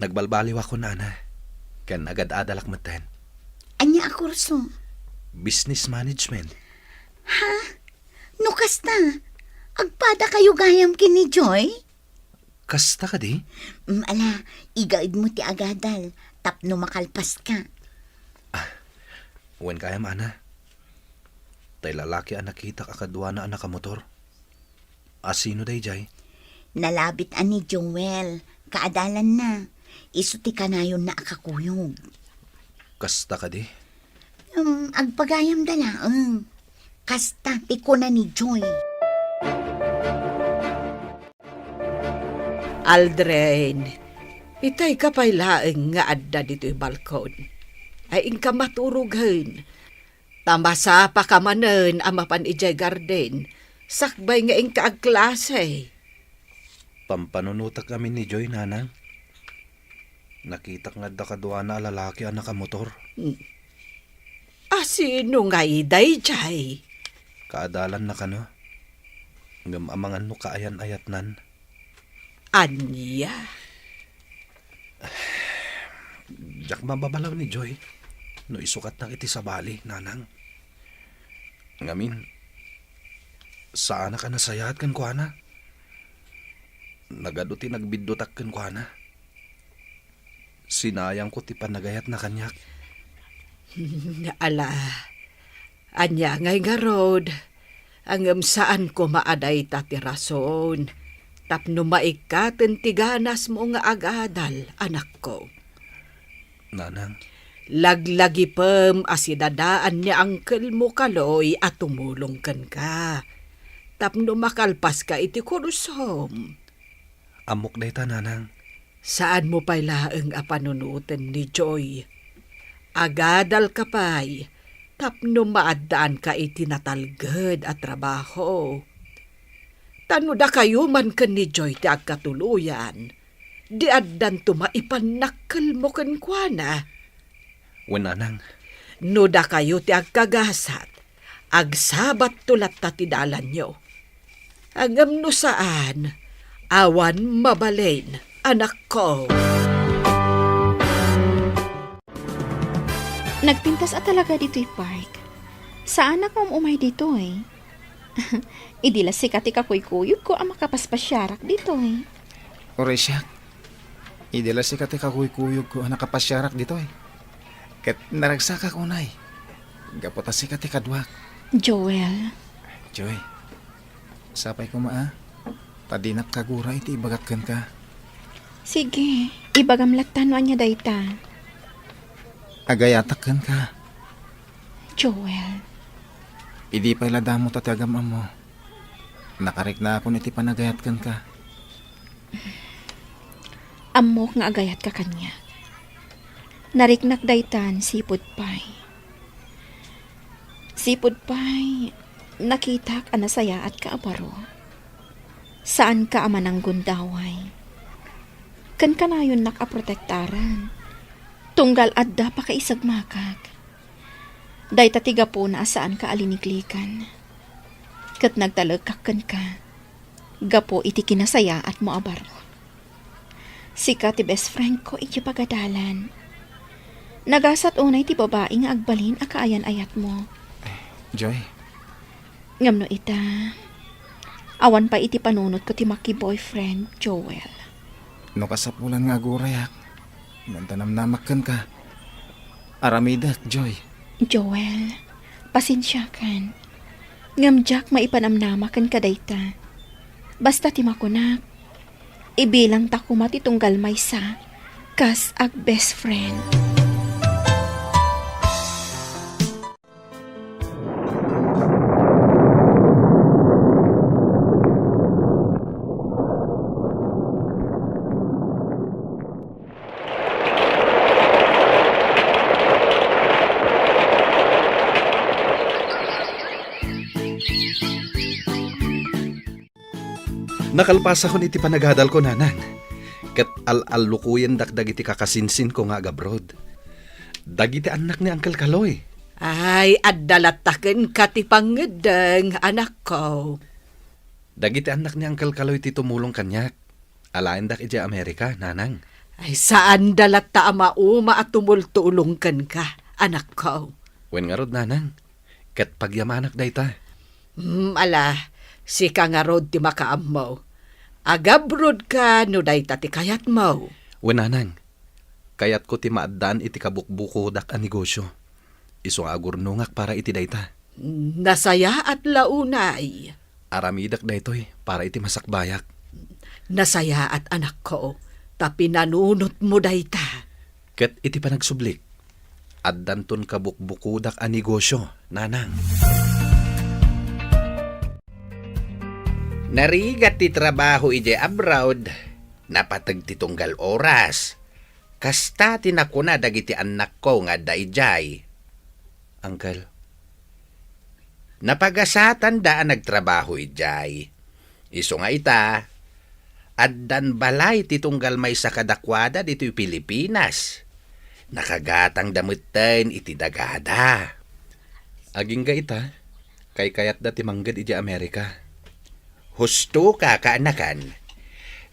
Nagbalbaliwakon, Ana, ken agad-adalak metten. Ania a kurso? Business management. Ha? No kasta, agpadakayo gayam ken ni Joy? Kasta kadi? Mm, ala, igaedmo ti agadal tapno makalpaska. Ah, wen gayam, Ana. Tay lalaki a nakitak a kaduana a nakamotor. A sino daydiay? Nalabit a ni Joel, kaadalanna. Isu ti kanayonna a kakuyog. Kasta kadi? Um, agpagayamda laeng. Kasta ti kuna ni Joy. Aldrin, itayka pay laeng nga adda ditoy balkon. Ay, inka maturogen. Ta masapaka manen a mapan idiay garden, sakbay nga inka agklase. Pampanunotak amin ni Joy, Nanang. Nakitak nga adda kaduana a lalaki a nakamotor. Hmm. A sino ngay daydiay? Kaadalanna kano. Ngem amangan no kaayan-ayatnan. Ania? Diak mababalaw ni Joy no isukatnak iti sabali, Nanang. Ngamin, saanak a nasayaat kenkuana. Nagadu ti nagbiddutak kenkuana. Sinayangko ti panagayatna kaniak. Ala, ania ngay ngarud? Ngem saan koma a dayta ti rason tapno maikkaten ti ganasmo nga agadal, anakko. Nanang. Laglagipem a sidadaan ni Uncle mo Kaloy a tumulong kenka tapno makalpaska iti kursom. Ammok dayta, Nanang. Saanmo pay laeng a panunoten ni Joy. Agadalka pay tapno maaddaanka iti natalged a trabaho. Ta no dakayo man ken ni Joy ti agkatuloyan, di addanto maipannakkelmo kenkuana. Wen, Nanang. No dakayo ti agkagasat, agsabatto latta ti dalanyo. Ngem no saan, awan mabalin, anakko. Nagpintas a talaga ditoy park. Saanak nga um-umay ditoy. Idi la sika ti kakuykuyogko a makapaspasiarak ditoy. Uray siak, idi la sika ti kakuykuyogko a nakapasiarak ditoy. Ket naragsakak unay, gapu ta sika ti kaduak. Joel. Joy, sapay koma a, ta dinak kagura iti ibagak kenka. Sige, ibagam latta no ania dayta. Agayatak kenka. Joel. Idi pay la damo ta ti agam-ammo, nakariknaakon iti panagayat kenka. Ammok nga agayatka kaniak. Nariknak daytan sipud pay. Sipud pay, nakitak a nasayaatka a baro. Saanka a mananggundaway. Ken kanayonnak a protektaran. Tunggal adda pakaisagmakak. Dayta ti gapuna a saanka a liniklikan. Ket nagtalekak kenka gapu iti kinasayaatmo a baro. Sika ti best friend ko iti pagadalan. Nagasat unay ti babai nga agbalin a kaayan-ayatmo. Joy. Ngem no ita, awan pay iti panunotko ti maki-boyfriend, Joel. No kasapulan nga agurayak, ngem ta namnamak kenka. Aramidek, Joy. Joel, pasensiakan. Ngem diak maipanamnama kenka dayta. Basta ti makunak, ibilangta koma ti tunggal maysa kas ag-best friend. Nakalpasakon iti panagadalko, Nanang, ket al-allukoyendak dagiti kakasinsinko nga agabroad. Dagiti annak ni Uncle Kaloy. Ay, adda latta kenka ti pangngeddeng, anakko. Dagiti annak ni Uncle Kaloy ti tumulong kaniak. Alaendak idiay Amerika, Nanang. Ay, saanda latta a mauma a tumultulong kenka, anakko. Wen ngarud, Nanang. Ket pagyamanak dayta. Hmm, ala, sika ngarud ti makaammo. Agabrodka no dayta ti kayatmo. Wen, Nanang, kayatko ti maaddaan iti kabukbukodak a negosio. Isu nga agurnongak para iti dayta. Nasayaat la unay. Aramidek daytoy para iti masakbayak. Nasayaat, anakko, ta pinanunotmo dayta. Ket iti panagsublik, addanton kabukbukodak a negosio, Nanang. Narigat ti trabaho idiay abroad, napateg ti tunggal oras. Kasta ti nakuna dagiti annakko nga adda idiay. Uncle, napagasatanda a nagtrabaho idiay. Isu nga ita, addan balay ti tunggal maysa kadakuada ditoy Pilipinas. Nakagatangda metten iti dagada. Agingga ita, kaykayatda ti mangged idiay Amerika. Husto ka, kaanakan.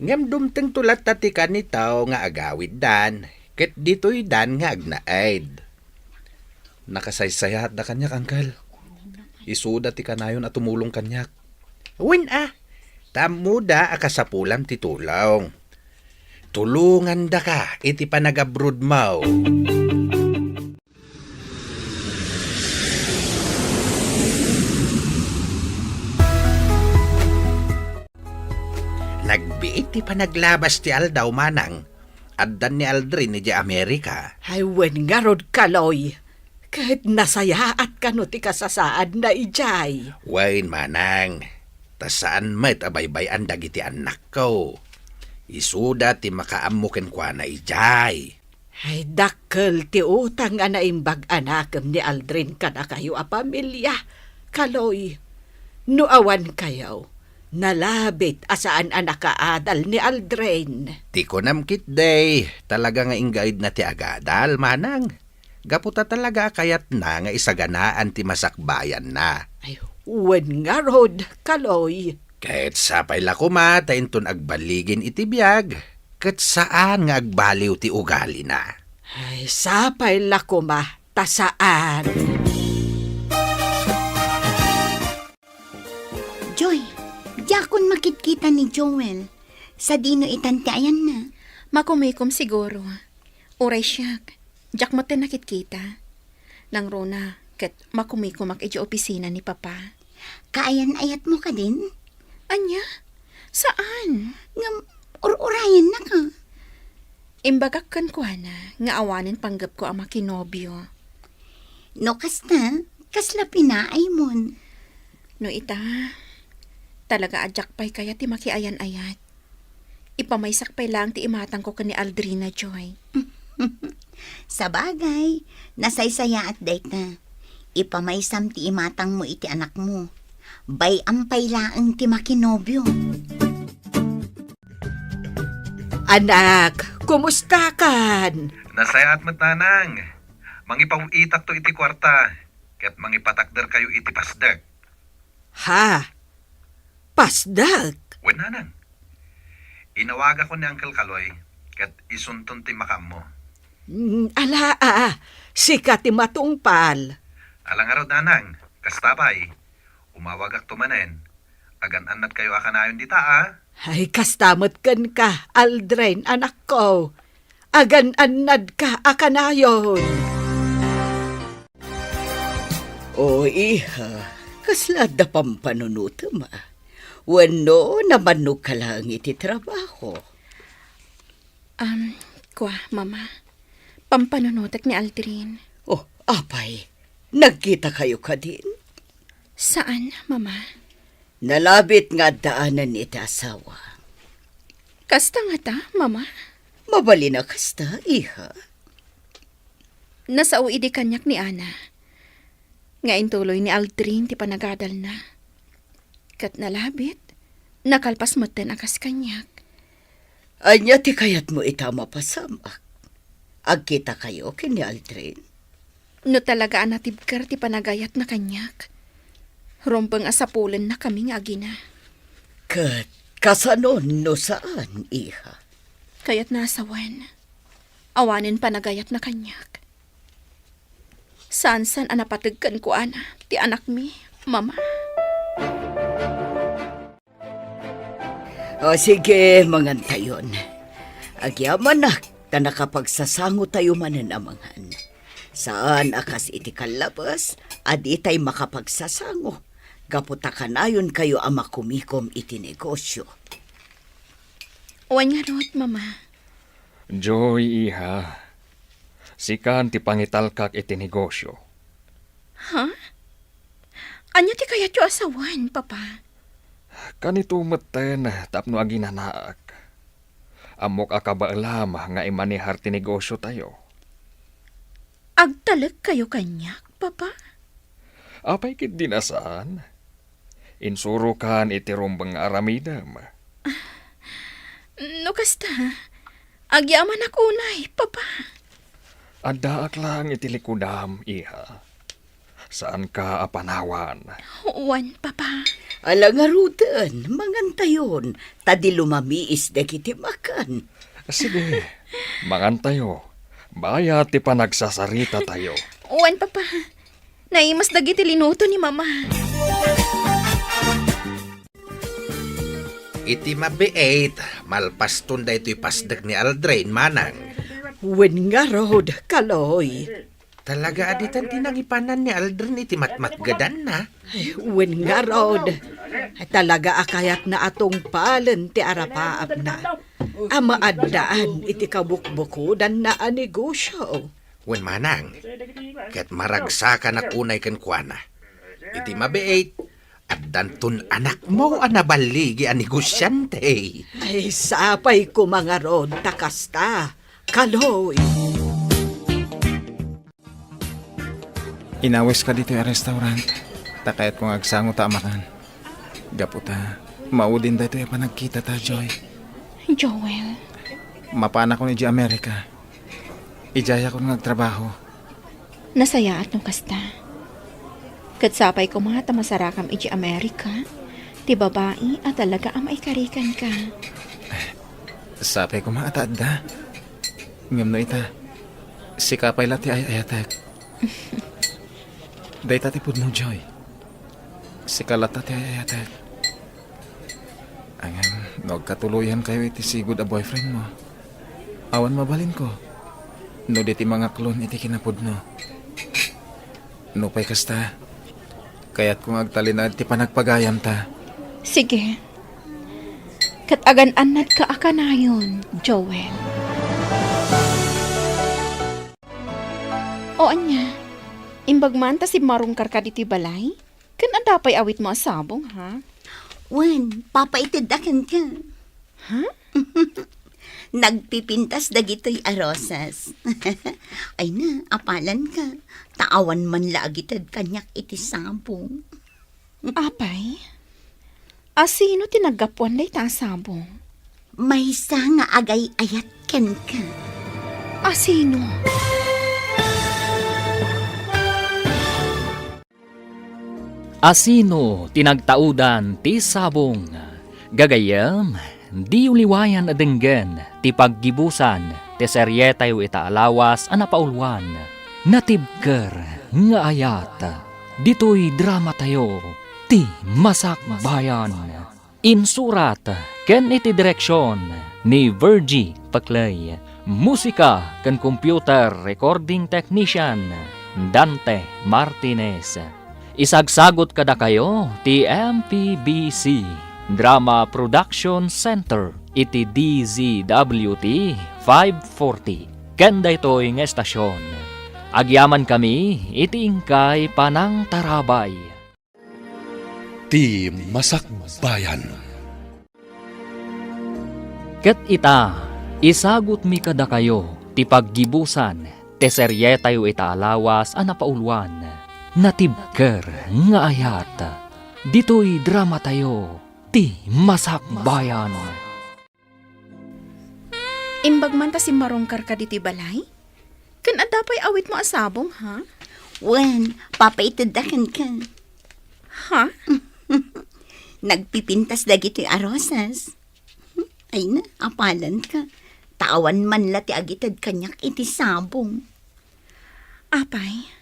Ngem dumtengto latta ti kanitaw nga agawiddan, ket ditoydan nga agnaed. Nakasaysayaatda kaniak, Uncle. Isuda ti kanayon a tumulong kaniak. Wen a, ta ammoda a kasapulam ti tulong. Tulongandaka iti panagabrodmo. Nagbiit ti panaglabas ti aldaw, Manang. Addan ni Aldrin idiay Amerika. Ay, wen ngarud, Kaloy. Ket nasayaat kano ti kasasaadna idiay. Wen, Manang. Ta saan met a baybay-an dagiti annakko. Isuda ti makaammo kenkuana idiay. Ay, dakkel ti utang a naimbag a nakem ni Aldrin kadakayo a pamilia, Kaloy. No awan kayo, nalabit a saan a nakaadal ni Aldrin. Ti kunam ketdi, talaga nga inggaidna ti agadal, Manang. Gapu ta talaga a kayatna nga isaganaan ti masakbayanna. Ay, wen ngarud, Kaloy. Ket sapay la koma ta inton agballigin iti biag, ket saan nga agbaliw ti ugalina. Ay, sapay la koma ta saan. Joy, diakon makitkita ni Joel. Sadino itan ti ayanna? Makumikom siguro. Uray siak, diak met nakitkita. Nangruna, ket makumikomak idiay opisina ni Papa. Kaayan-ayatmo kadin? Ania? Saan? Ngem, ur-urayennaka. Imbagak kenkuana nga awanen panggepko a makinobio. No kasta, kasla pinaaymon? No ita, talaga a diak pay kayat ti makiayan-ayat. Ipamaysak pay laeng ti imatangko ken ni Aldrina, Joy. Sabagay, nasaysayaat dayta. Ipamaysam ti imatangmo iti anakmo. Bay-am pay laeng ti makinobio. Anak, kumustakan? Nasayaat met, Nanang. Mangipaw-itakto iti kuarta, ket mangipatakderkayo iti pasdek. Ha? Pasdek? Wen, Nanang. Inawagakon ni Uncle Kaloy, ket isunton ti makaammo. Mm, ala, a, sika ti matungpal. Ala ngarud, Nanang. Kasta pay. Umawagakto manen. Agan-annadkayo a kanayon dita, a? Ay, kasta met kenka, Aldrin, anakko. Agan-annadka a kanayon. O, iha, kasla adda pampanunotem, a? Wenno namannogka laeng iti trabaho? Am, kua, Mama. Pampanunotek ni Aldrin. Oh, apay, nagkitakayo kadin? Saan, Mama. Nalabit nga addaanen iti asawa. Kasta ngata, Mama? Mabalin a kasta, iha. Nasao idi kaniak ni Ana nga intuloy ni Aldrin ti panagadalna. Ket nalabit, Nakalpas metten a kas kaniak. Ania ti kayatmo ita a mapasamak? Agkitakayo ken ni Aldrin? No talaga a natibker ti panagayatna kaniak, rumbeng a sapulennakami nga agina. Ket kasano no saan, iha? Kayatna a sawen, awanen panagayatna kaniak. Saansan a napateg kenkuana ti anakmi, Mama. O sige, mangantayon. Agyamanak ta nakapagsasangotayo manen a mangan. Saan a kas iti kallabes a ditay makapagsasango gapu ta kanayonkayo a makumikom iti negosio. Wen ngarud, Mama. Joy, iha. Sikan ti pangitalkak iti negosio. Ha? Ania ti kayatyo a sawen, Papa? Kanito metten tapno aginanaak. Ammok a kabaelam nga imanehar ti negosiotayo. Agtalekkayo kaniak, Papa? Apay ketdi a saan? Insurokan iti rumbeng nga aramidem. No kasta, agyamanak unay, Papa. Addaak laeng iti likudam, iha. Saanka a panawan. Wen, Papa. Ala ngaruden, mangantayon, ta di lumamiis dagiti makan. Sige, mangantayo. Bayat ti panagsasaritatayo. Wen, Papa. Naimas dagiti linuto ni Mama. Iti mabiit, malpaston daytoy pasdek ni Aldrin, manang. Wen ngarud, Kaloy. Talaga a ditan ti nangipanan ni Aldrin iti matmatgedanna? Ay, wen ngarud. Talaga a kayatna a tungpalen ti arapaapna a maaddaan iti kabukbukodanna a negosio. Wen manang, ket maragsakanak unay kenkuana. Iti mabiit, addanton anakmo a naballigi a negosiante. Ay, sapay koma ngarud ta kasta, Kaloy. Inawiska ditoy a restaurant, ta kayatko nga agsango ta a makan. Gapu ta, maudin daytoy a panagkitata, Joy. Joel. Mapanakon idiay Amerika. Idiayakon nga agtrabaho. Nasayaat no kasta. Ket sapay koma ta masarakam idiay Amerika ti babai a talaga a maikarikanka. Sapay koma a ta adda. Ngem no ita, sika pay la ti ay-ayatek. Dayta ti pudno, Joy. Sika latta ti ay-ayatek. Ngem no agkatuloyankayo iti sigud a boyfriend mo, awan mabalinko no di ti mangaklon iti kinapudno. Nupay kasta, kayatko nga agtalinaed ti panagpagayamta. Sige. Ket agan-annadka a kanayon, Joel. O ania, imbag man ta simmarungkarka ditoy balay? Ken adda pay awitmo a sabong, ha? Wen, papaitedda kenka. Ha? Nagpipintas dagitoy a rosas. Ay na, apalanka. Ta awan man la agited kaniak iti sabong. Apay? Asino ti naggapuan dayta a sabong? Maysa nga agay-ayat kenka. Asino? Asino ti nagtaudan ti sabong? Gagayyem, diyo liwayan a denggen ti paggibusan ti serietayo ita a lawas a napauluan, Natibker nga Ayat. Ditoy dramatayo, Ti Masakbayan. Insurat ken iti direksion ni Virgie Paclay. Musika ken computer recording technician, Dante Martinez. Isagsagut kadakayo ti M P B C Drama Production Center iti D Z W T five forty. Ken daytoy nga estasion, agyamankami iti inkay panangtarabay. Ti Masakbayan. Ket ita, isagutmi kadakayo ti paggibusan ti serietayo ita a lawas a napauluan, Natibker nga Ayat. Ditoy dramatayo, Ti Masakbayan. Imbag man ta simmarungkarka ditoy balay? Ken adda pay awitmo a sabong, ha? Wen, papaitedda kenka. Ha? Nagpipintas dagitoy a rosas. Ay na, apalanka. Ta awan man la ti agited kaniak iti sabong. Apay,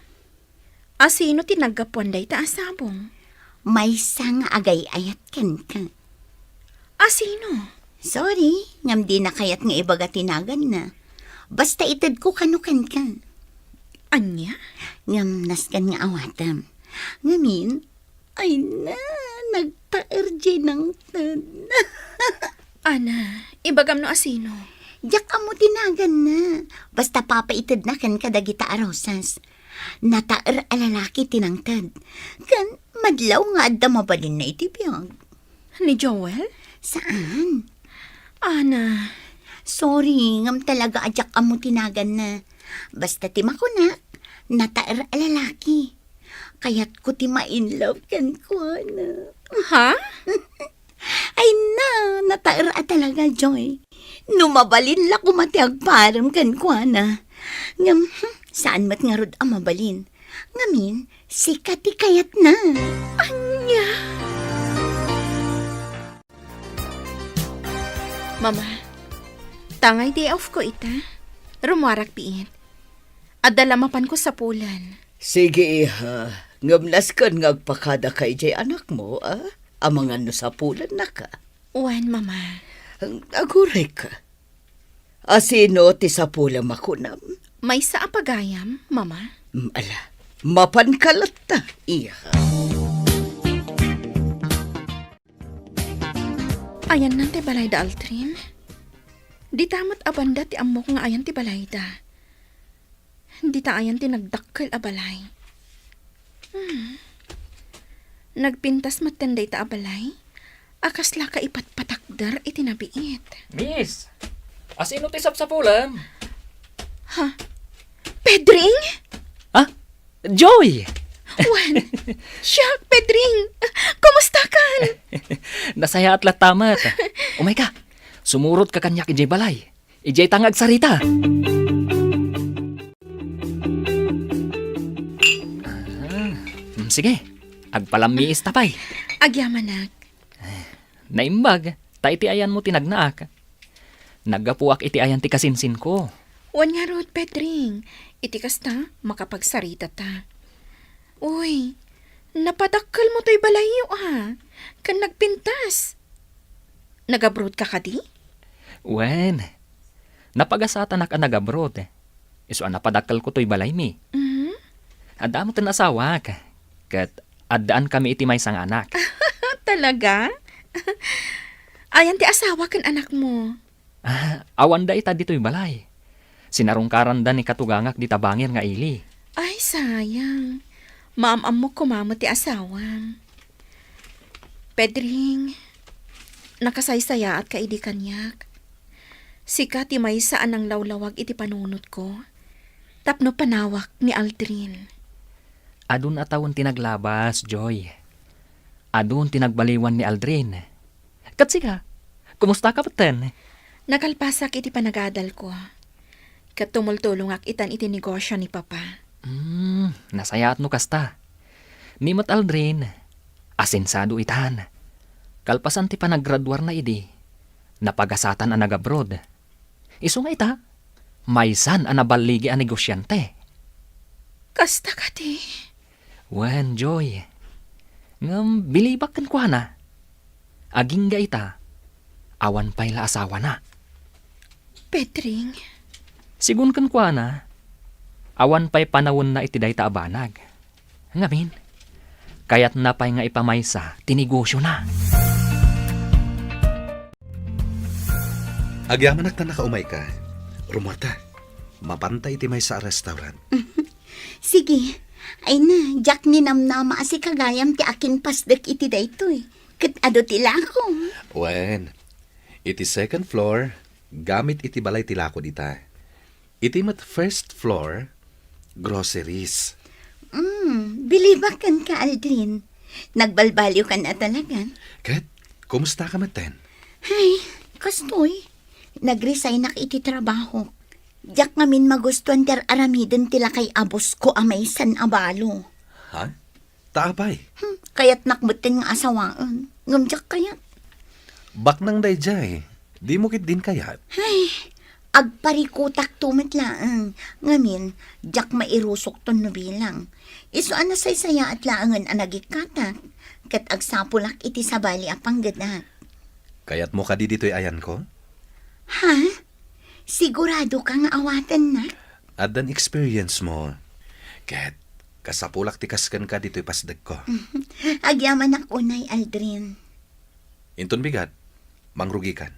asino ti naggapuan dayta a sabong? Maysa nga agay-ayat kenka. Asino? Sorry, ngem dina kayat nga ibaga ti naganna. Basta itedko kano kenka. Ania? Ngem nasken nga awatem. Ngamin, ay na, nagtaer diay nangted. Ana, ibagam no asino? Diak ammo ti naganna. Basta papaitedna kenka dagita a rosas. Nataer a lalaki ti nangted. Ken madlaw nga adda mabalinna iti biag. Ni Joel? Saan? Ana. Sorry, ngem talaga a diak ammo ti naganna. Basta ti makunak, nataer a lalaki. Kayatko ti ma-in love kenkuana. Ha? Ay na, nataer a talaga, Joy. No mabalin la koma ti agparem kenkuana. Ngem, hmm, saan met ngarud a mabalin. Ngamin, sika ti kayatna. Ania? Mama, tangay day off ko ita. Rummuarak biit. Adda la mapanko sapulen. Sige, iha. Ngem nasken nga agpakadaka idiay anakmo, a? Amangan no sapulennaka. Wen, Mama. Agurayka. Asino ti sapulem a kunam? Maysa a pagayam, Mama. Mm, ala, mapanka latta, iha. Ayanna ti balayda, Aldrin? Dita met a banda ti ammok nga ayan ti balayda. Dita ayan ti nagdakkel a balay. Hmm. Nagpintas metten dayta a balay a kasla kaipatpatakder iti nabiit. Miss, asino ti sapsapulem? Ha? Pedring? Ha? Joy! Wen, siak, Pedring. Kumustakan? Nasayaat latta met. Umayka, sumurotka kaniak idiay balay. Idiay ta nga agsarita. Ah, mm, sige, agpalammiista pay. Agyamanak. Naimbag, ta iti ayanmo ti nagnaak. Naggapuak iti ayan ti kasinsinko. Wen ngarud, Pedring, iti kasta, makapagsaritata. Uy, napadakkelmo toy balayyo, a, ken nagpintas. Nagabrodka kadi? Wen, napagasatanak a nagabroad. Isu a napadakkelko toy balaymi. Mhm. Adda metten asawak, ket addaan kami iti maysa nga anak. Talaga? Ayan ti asawa ken anakmo? Ah, awanda ita ditoy balay. Sinarungkaranda ni katugangak dita bangir nga ili. Ay, sayang. Maam-ammok koma met ti asawam. Pedring, nakasaysayaatka idi kaniak. Sika ti maysa a nanglawlawag iti panunotko tapno panawak ni Aldrin. Adun a tawen ti naglabas, Joy. Adun ti nagbaliwan ni Aldrin. Ket sika, kumustaka metten? Nakalpasak iti panagadalko. Ket tumultulongak itan iti negosio ni Papa. Hmm, nasayaat no kasta. Ni met Aldrin, asensado itan. Kalpasan ti panaggraduarna idi, napagasatan a nagabroad. Isu nga ita, maysan a naballigi a negosiante. Kasta kadi? Wen, Joy. Ngem bilibak kenkuana. Agingga ita, awan pay la asawana. Pedring. Sigun kenkuana, awan pay panawenna iti dayta a banag. Ngamin, kayatna pay nga ipamaysa ti negosiona. Agyamanak ta nakaumayka. Rummuarta. Mapanta iti maysa a restaurant. Sige. Ay na, diak ninamnama a sika gayam ti akinpasdek iti daytoy. Ket adu ti lakom. Wen, iti second floor, gamit iti balay ti lakod ita. Iti met first floor, groceries. Mm, bilibak kenka, Aldrin. Nagbalbaliwkan a talaga. Ket, Kumustaka metten? Ay, kastoy. Nagresignak iti trabaho. Diak ngamin magustuan ti ar-aramiden ti lakay a boss ko a maysan a balo. Ha? Ta apay? Hmm, kayatnak metten nga asawaen. Ngem diak kayat. Baknang daydiay. Dimo ketdin kayat? Ay, agparikutakto met laeng. Ngamin, diak mairusokton no bilang. Isu a nasaysayaat laengen a nagikkatak, ket agsapulak iti sabali a panggedak. Kayatmo kadi ditoy ayanko? Ha? Siguradoka nga awatennak? Addan experience mo. Ket kasapulak ti kas kenka ditoy pasdekko. Agyamanak unay, Aldrin. Inton bigat, mangrugikan.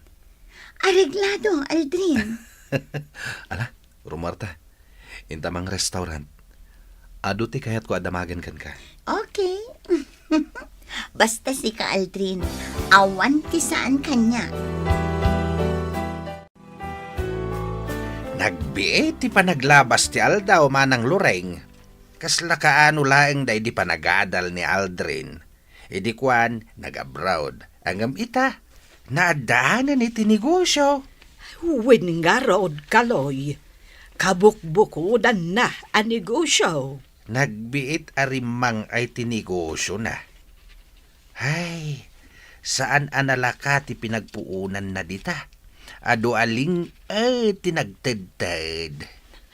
Areglado, Aldrin. Ala, rumuarta. Inta mangrestaurant. Adu ti kayatko a damagen kenka. Okay. Basta sika, Aldrin, awan ti saan kaniak. Nagbiit ti panaglabas ti aldaw, Manang Loreng. Kasla kaano laeng daydi panagadal ni Aldrin. Idi kuan, nag-abroad. Ngem ita, naaddaanen iti negosio. Wen ngarud, Kaloy, kabukbukodanna a negosio. Nagbiit a rimmang-ay ti negosiona. Ay, saan a nalaka ti pinagpuonanna dita. Adu a ling-, eh, ti nagtedted.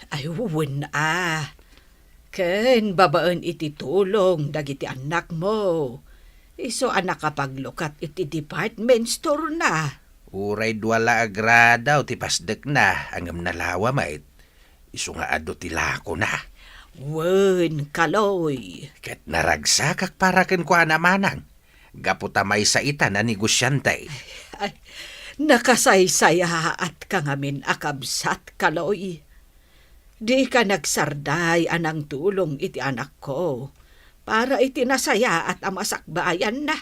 Ay, wen a. Ken babaen iti tulong dagiti annakmo, isu a nakapaglukat iti department store-na. Uray dua la a gradaw ti pasdekna, ngem nalawa met. Isu nga adu ti lakona. Wen, Kaloy. Ket naragsakak para kenkuana, Manang, gapu ta maysa ita a negosiante. Ay, nakasaysayaatka ngamin a kabsat, Kaloy. Dika nagsarday a nangtulong iti anakko para iti nasayaat a masakbayanna.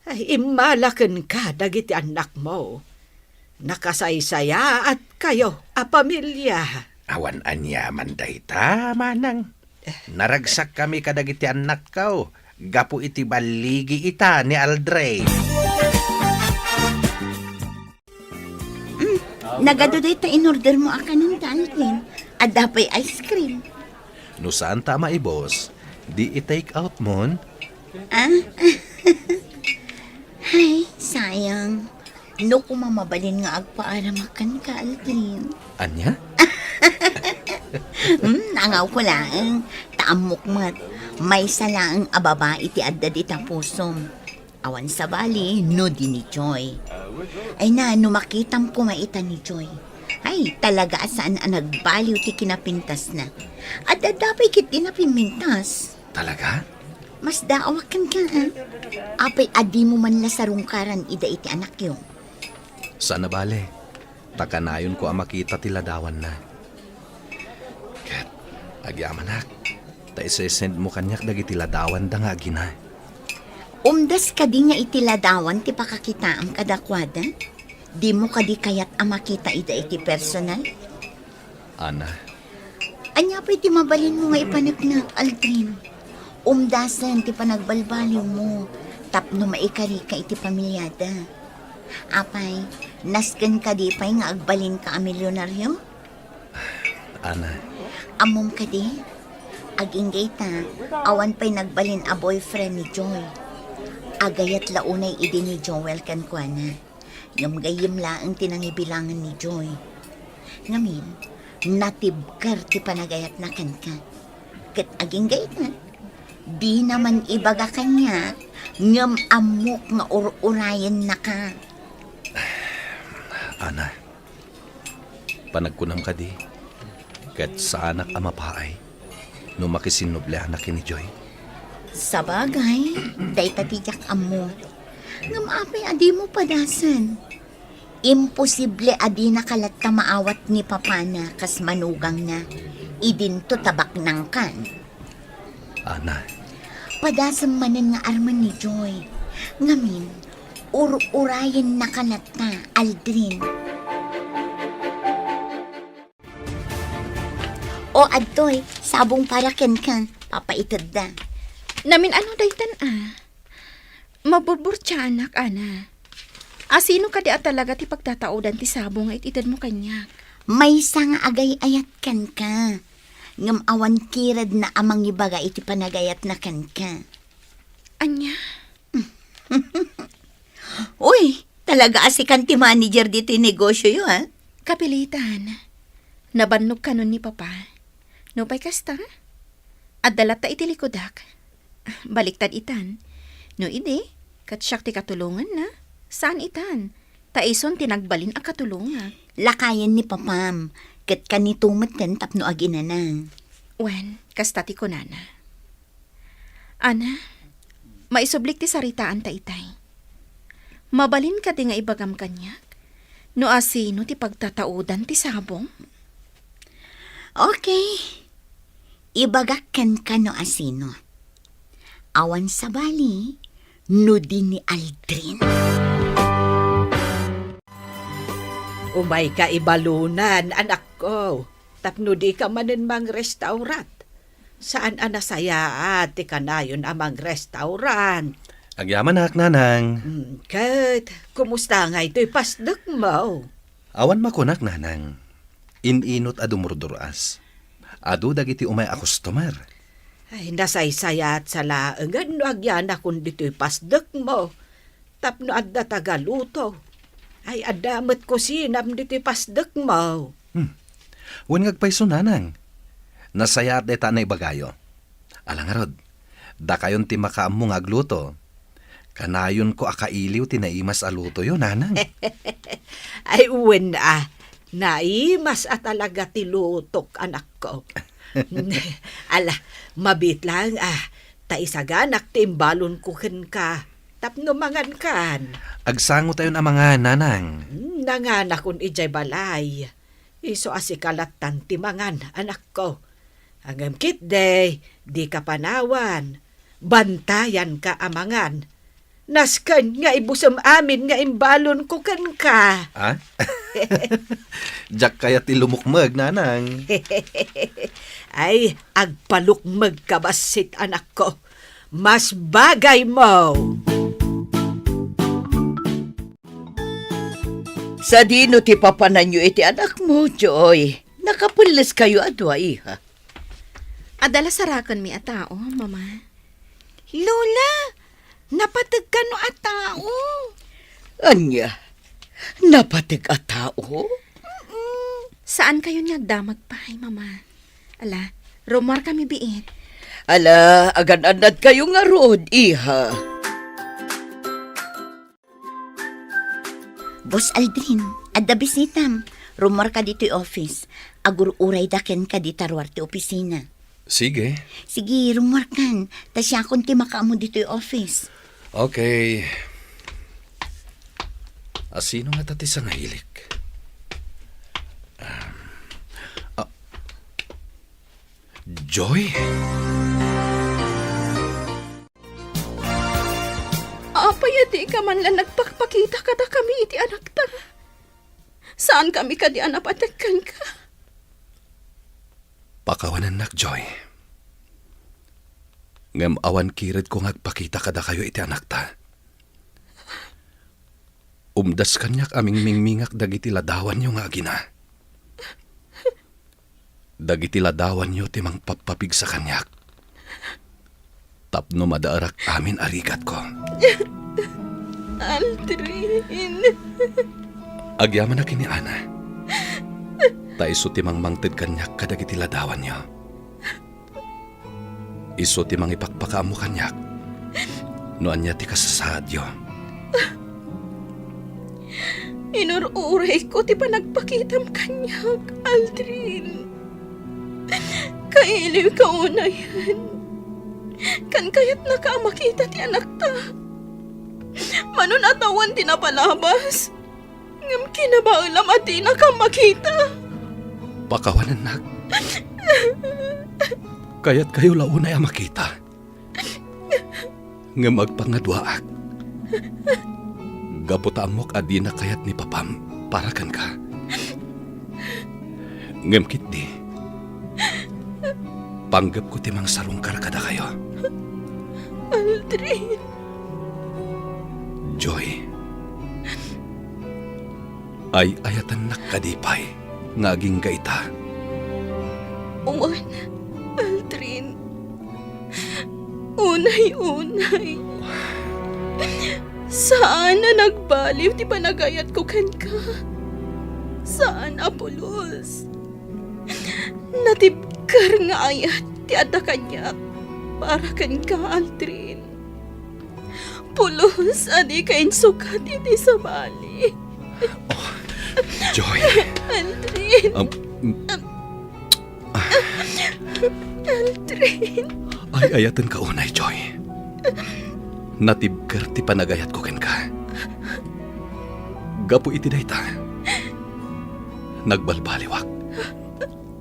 Ay, immala kenka dagiti annakmo. Nakasaysayaatkayo a pamilia. Awan aniaman dayta, Manang. Naragsakkami kadagiti annakko gapu iti balligi ita ni Aldrin. Mm, nagadu dayta in-order mo a kanen, Aldrin. Adda pay ice cream. No saan ta a maibus, di i-take out mon? Ah? Ay, sayang. No koma mabalin nga agpaaramakan ka, Aldrin. Ania? Hmm, nangaw ko laeng. Ta ammok met, maysa laeng a babai ti adda dita pusom. Awan sabali, no di ni Joy. Ay na, no makitam koma ita ni Joy. Ay, talaga a saan a nagbaliw ti kinapintasna. Adda pay ketdi napimmintas. Talaga? Masdaawak kenka, ah. Apay a dimo man la sarungkaran ida iti anakyo? Saan a bale. Ta kanayonko a makita ti ladawanna. Ket agyamanak, ta isesendmo kaniak dagiti ladawanda nga agina. Umdas kadi nga iti ladawan ti pakakitaam kadakuada? Dimo kadi kayat a makita ida iti personal? Ana. Ania pay ti mabalinmo nga ipaneknek, Aldrin? Umdasen ti panagbalbaliwmo tapno maikarika iti pamiliada. Apay, nasken kadi pay nga agbalinka a milyonaryo? Ana. Ammom kadi? Agingga ita, awan pay nagbalin a boyfriend ni Joy. Agayat la unay idi ni Joel kenkuana. Ngem gayyem laeng ti nangibilangen ni Joy. Ngamin, natibker ti panagayatna kenka. Ket agingga ita, dina man ibaga kaniak, ngem ammok nga ur-urayennaka. Ana, panagkunam kadi, ket saanak a mapaay no makisinnublianak ken ni Joy? Sabagay, dayta ti diak ammo. Ngem apay a dimo padasen? Imposible a dinaka latta maawat ni papana kas manugangna. Idinto ta baknangkan. Ana. Padasem manen nga armen ni Joy. Ngamin, ur-urayennaka latta, Aldrin. O, adtoy, sabong para kenka, papaitedda. Namin-ano daytan a? Maburburtiaanak, Ana. Asino kadi a talaga ti pagtataudan ti sabong nga it-itedmo kaniak? Maysa nga agay-ayat kenka. Ngem awan kiredna a mangibaga iti panagayatna kenka. Ania? Uy, talaga a sikan ti manager ditoy negosioyo, ha? Kapilitan. Nabannog kanon ni Papa. Nupay kasta, adda latta iti likudak. Baliktad itan. No idi, ket siak ti katulonganna. Saan itan. Ta isun ti nagbalin a katulongak. Lakayen ni Papam, ket kanito metten tapno aginana. Wen, kasta ti kunana. Ana, maisublik ti saritaanta itay. Mabalin kadi nga ibagam kaniak no asino ti pagtataudan ti sabong? Okay. Ibagak kenka no asino. Awan sabali no di ni Aldrin. Umayka ibalunan, anakko, tapno dika manen mangrestaurant. Saan a nasayaat ti kanayon a mangrestaurant. Agyamanak, Nanang. Hmm, ket, kumusta ngay toy pasdekmo? Awan makunak, Nanang. In-inot a dumurdur-as. Adu dagiti umay a customer. Ay, nasaysayaat sa laengen no agyanakon ditoy pasdekmo. Tapno adda tagaluto. Ay, adda met kusinam ditoy pasdekmo. Hmm. Wen nga agpayso, Nanang. Nasayaat dayta a naibagayo. Ala ngarud, dakayon ti makaammo nga agluto. Kanayonko a kailiw ti naimas a lutoyo, Nanang. Ay, wen a, naimas a talaga ti lutok, anakko. Ala, mabiit laeng a, ta isaganak ti imbalonko kenka tapno mangankan. Agsangotayon a mangan, Nanang. Hmm, nanganakon idiay balay. Isu a sika lattan ti mangan, anakko. Ngem ketdi, dika panawan. Bantayanka a mangan. Nasken nga ibusem amin nga imbalonko kenka. Ah? Diak kayat ti lumukmeg, Nanang. Ay, agpalukmegka bassit, anakko. Mas bagaymo. Sadino ti papananyo iti anakmo, Joy? Nakapelleskayo a dua, iha. Adda la sarakenmi a tao, Mama. Lola, napateg kano a tao? Ania? Napateg a tao? Mm-mm. Saankayon nga agdamag pay, Mama. Ala, rummuarkami biit. Ala, agan-annadkayo ngarud, iha. Boss Aldrin, adda bisitam. Rummuarka ditoy office. Agur-urayda kenka dita ruar ti opisina. Sige. Sige, rummuarkan. Ta siakon ti makaammo ditoy office. Okay. Asino ngata ti sangailik? Um, ah, Joy? Apay a dika man la nagpakpakita kadakami iti anakta? Saankami kadi a napateg kenka? Pakawanennak, Joy. Ngem awan kiredko nga agpakita kadakayo iti anakta. Umdas kaniak a mingmingmingak dagiti ladawanyo nga agina. Dagiti ladawanyo ti mangpappapigsa kaniak tapno madaerak amin a rigatko. Aldrin. Agyamanak ken ni Ana. Ta isu ti mangmangted kaniak kadagiti ladawanyo. Isu ti mangipakpakaammo kaniak no ania ti kasasaadyo. Inur-urayko ti panagpakitam kaniak, Aldrin. Kailiwka unayen. Ken kayatnaka a makita ti anakta. Mano a tawen ti napalabas. Ngem kinabaelam a dinaka makita. Pakawanennak. Kayatkayo la unay a makita. Ngem agpangaduaak. Gapu ta ammok a dina kayat ni Papam para kenka. Ngem ketdi, panggepko ti mangsarungkar kadakayo. Aldrin. Joy, ay-ayatennak kadi pay nga agingga ita? Wen, Aldrin. Unay-unay. Saan a nagbaliw ti panagayatko kenka. Saan a pulos. Natibker nga ayat ti adda kaniak para kenka, Aldrin. Pulos a dika insukat iti sabali. Oh, Joy. Aldrin. Um, Aldrin. Ay-ayatenka unay, Joy. Natibker ti panagayatko kenka. Gapu iti dayta, nagbalbaliwak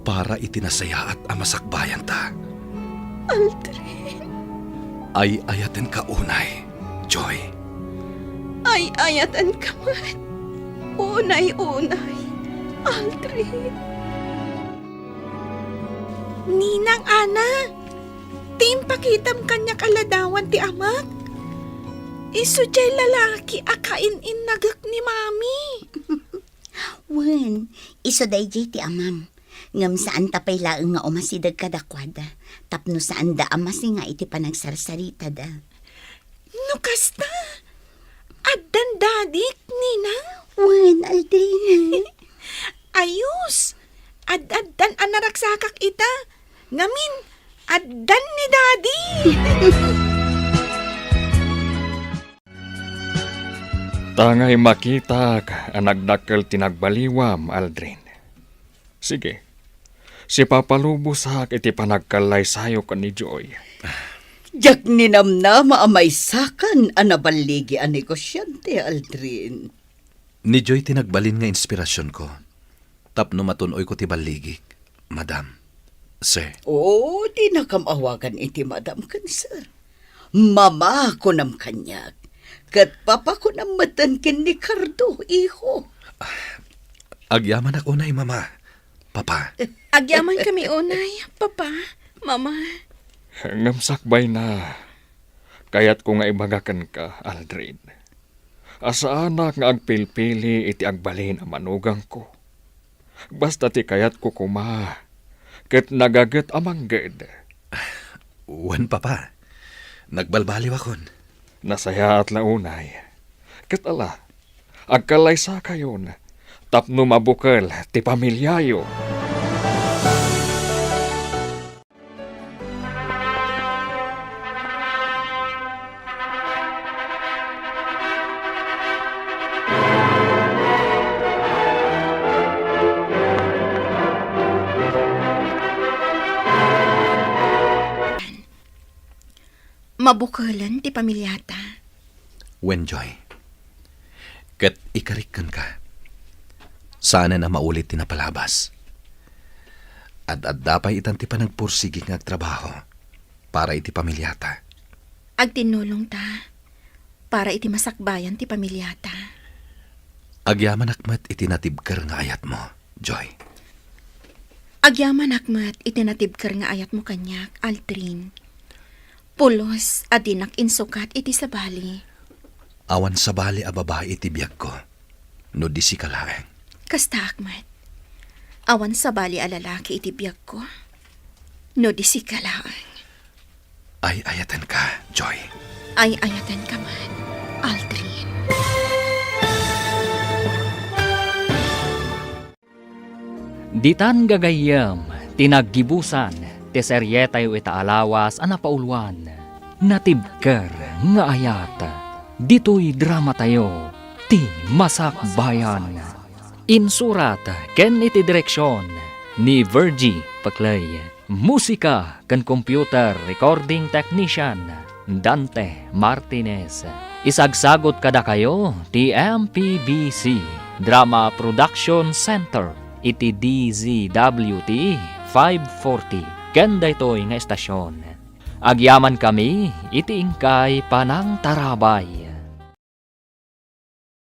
para iti nasayaat a masakbayanta. Aldrin. Ay-ayatenka unay, Joy. Ay-ayatenka met. Unay-unay, Aldrin. Ninang Ana, ti impakitam kaniak a ladawan ti amak? Isu diay lalaki a kain-innagek ni Mami. Wen, isu daydiay ti amam. Ngem saanta pay laeng nga umasideg kadakuada, tapno saanda a masinga iti panagsarsaritada. No kasta, addan dadik, Nina? Wen, Aldrin. Ayos! Ad-addan a naragsakak ita. Ngamin, addan ni Daddy! Tangay makitak a nagdakkel ti nagbaliwam, Aldrin. Sige, sipapalubosak iti panagkallaysayok ken ni Joy. Diak ninamnama a maysakan a naballigi a negosiante, Aldrin. Ni Joy ti nagbalin nga inspirasionko tapno matun-oyko ti balligik, Madam, Sir. Oo, dinakam awagan iti Madam ken Sir. Mama, kunam kaniak. Ket Papa, kunam metten ken ni Cardo, iho. Agyamanak unay, Mama, Papa. Agyamankami unay, Papa, Mama. Ngem sakbayna, kayatko nga ibaga kenka, Aldrin, a saanak nga agpilpili iti agbalin a manugangko. Basta ti kayatko koma, ket nagaget a mangged. Wen, Papa. Nagbalbaliwakon. Nasayaat la unay. Ket ala, agkallaysakayon tapno mabukel ti pamiliayo. Mabukelen ti pamiliata. Wen, Joy. Ket ikarik kenka. Saanen a maulit ti napalabas. Ad-adda pay itan ti panagpursigi nga agtrabaho para iti pamiliata. Agtinnulongta para iti masakbayan ti pamiliata. Agyamanak met iti natibker nga ayatmo, Joy. Agyamanak met iti natibker nga ayatmo kaniak, Aldrin. Pulos a dinak insukat iti sabali. Awan sabali a babai iti biagko no di sika laeng. Kastaak met. Awan sabali a lalaki iti biagko no di sika laeng. Ay-ayatenka, Joy. Ay-ayatenka met, Aldrin. Ditan gagayyem ti naggibusan ti serietayo ita a lawas a napauloan, Natibker nga Ayat. Ditoy dramatayo, ti Masakbayan. Insurat ken iti direksion ni Virgie Paclay. Musika ken computer recording technician, Dante Martinez. Isagsagut kadakayo ti M P B C Drama Production Center iti D Z W T five forty ken daytoy nga estasion. Agyamankami iti inkay panangtarabay.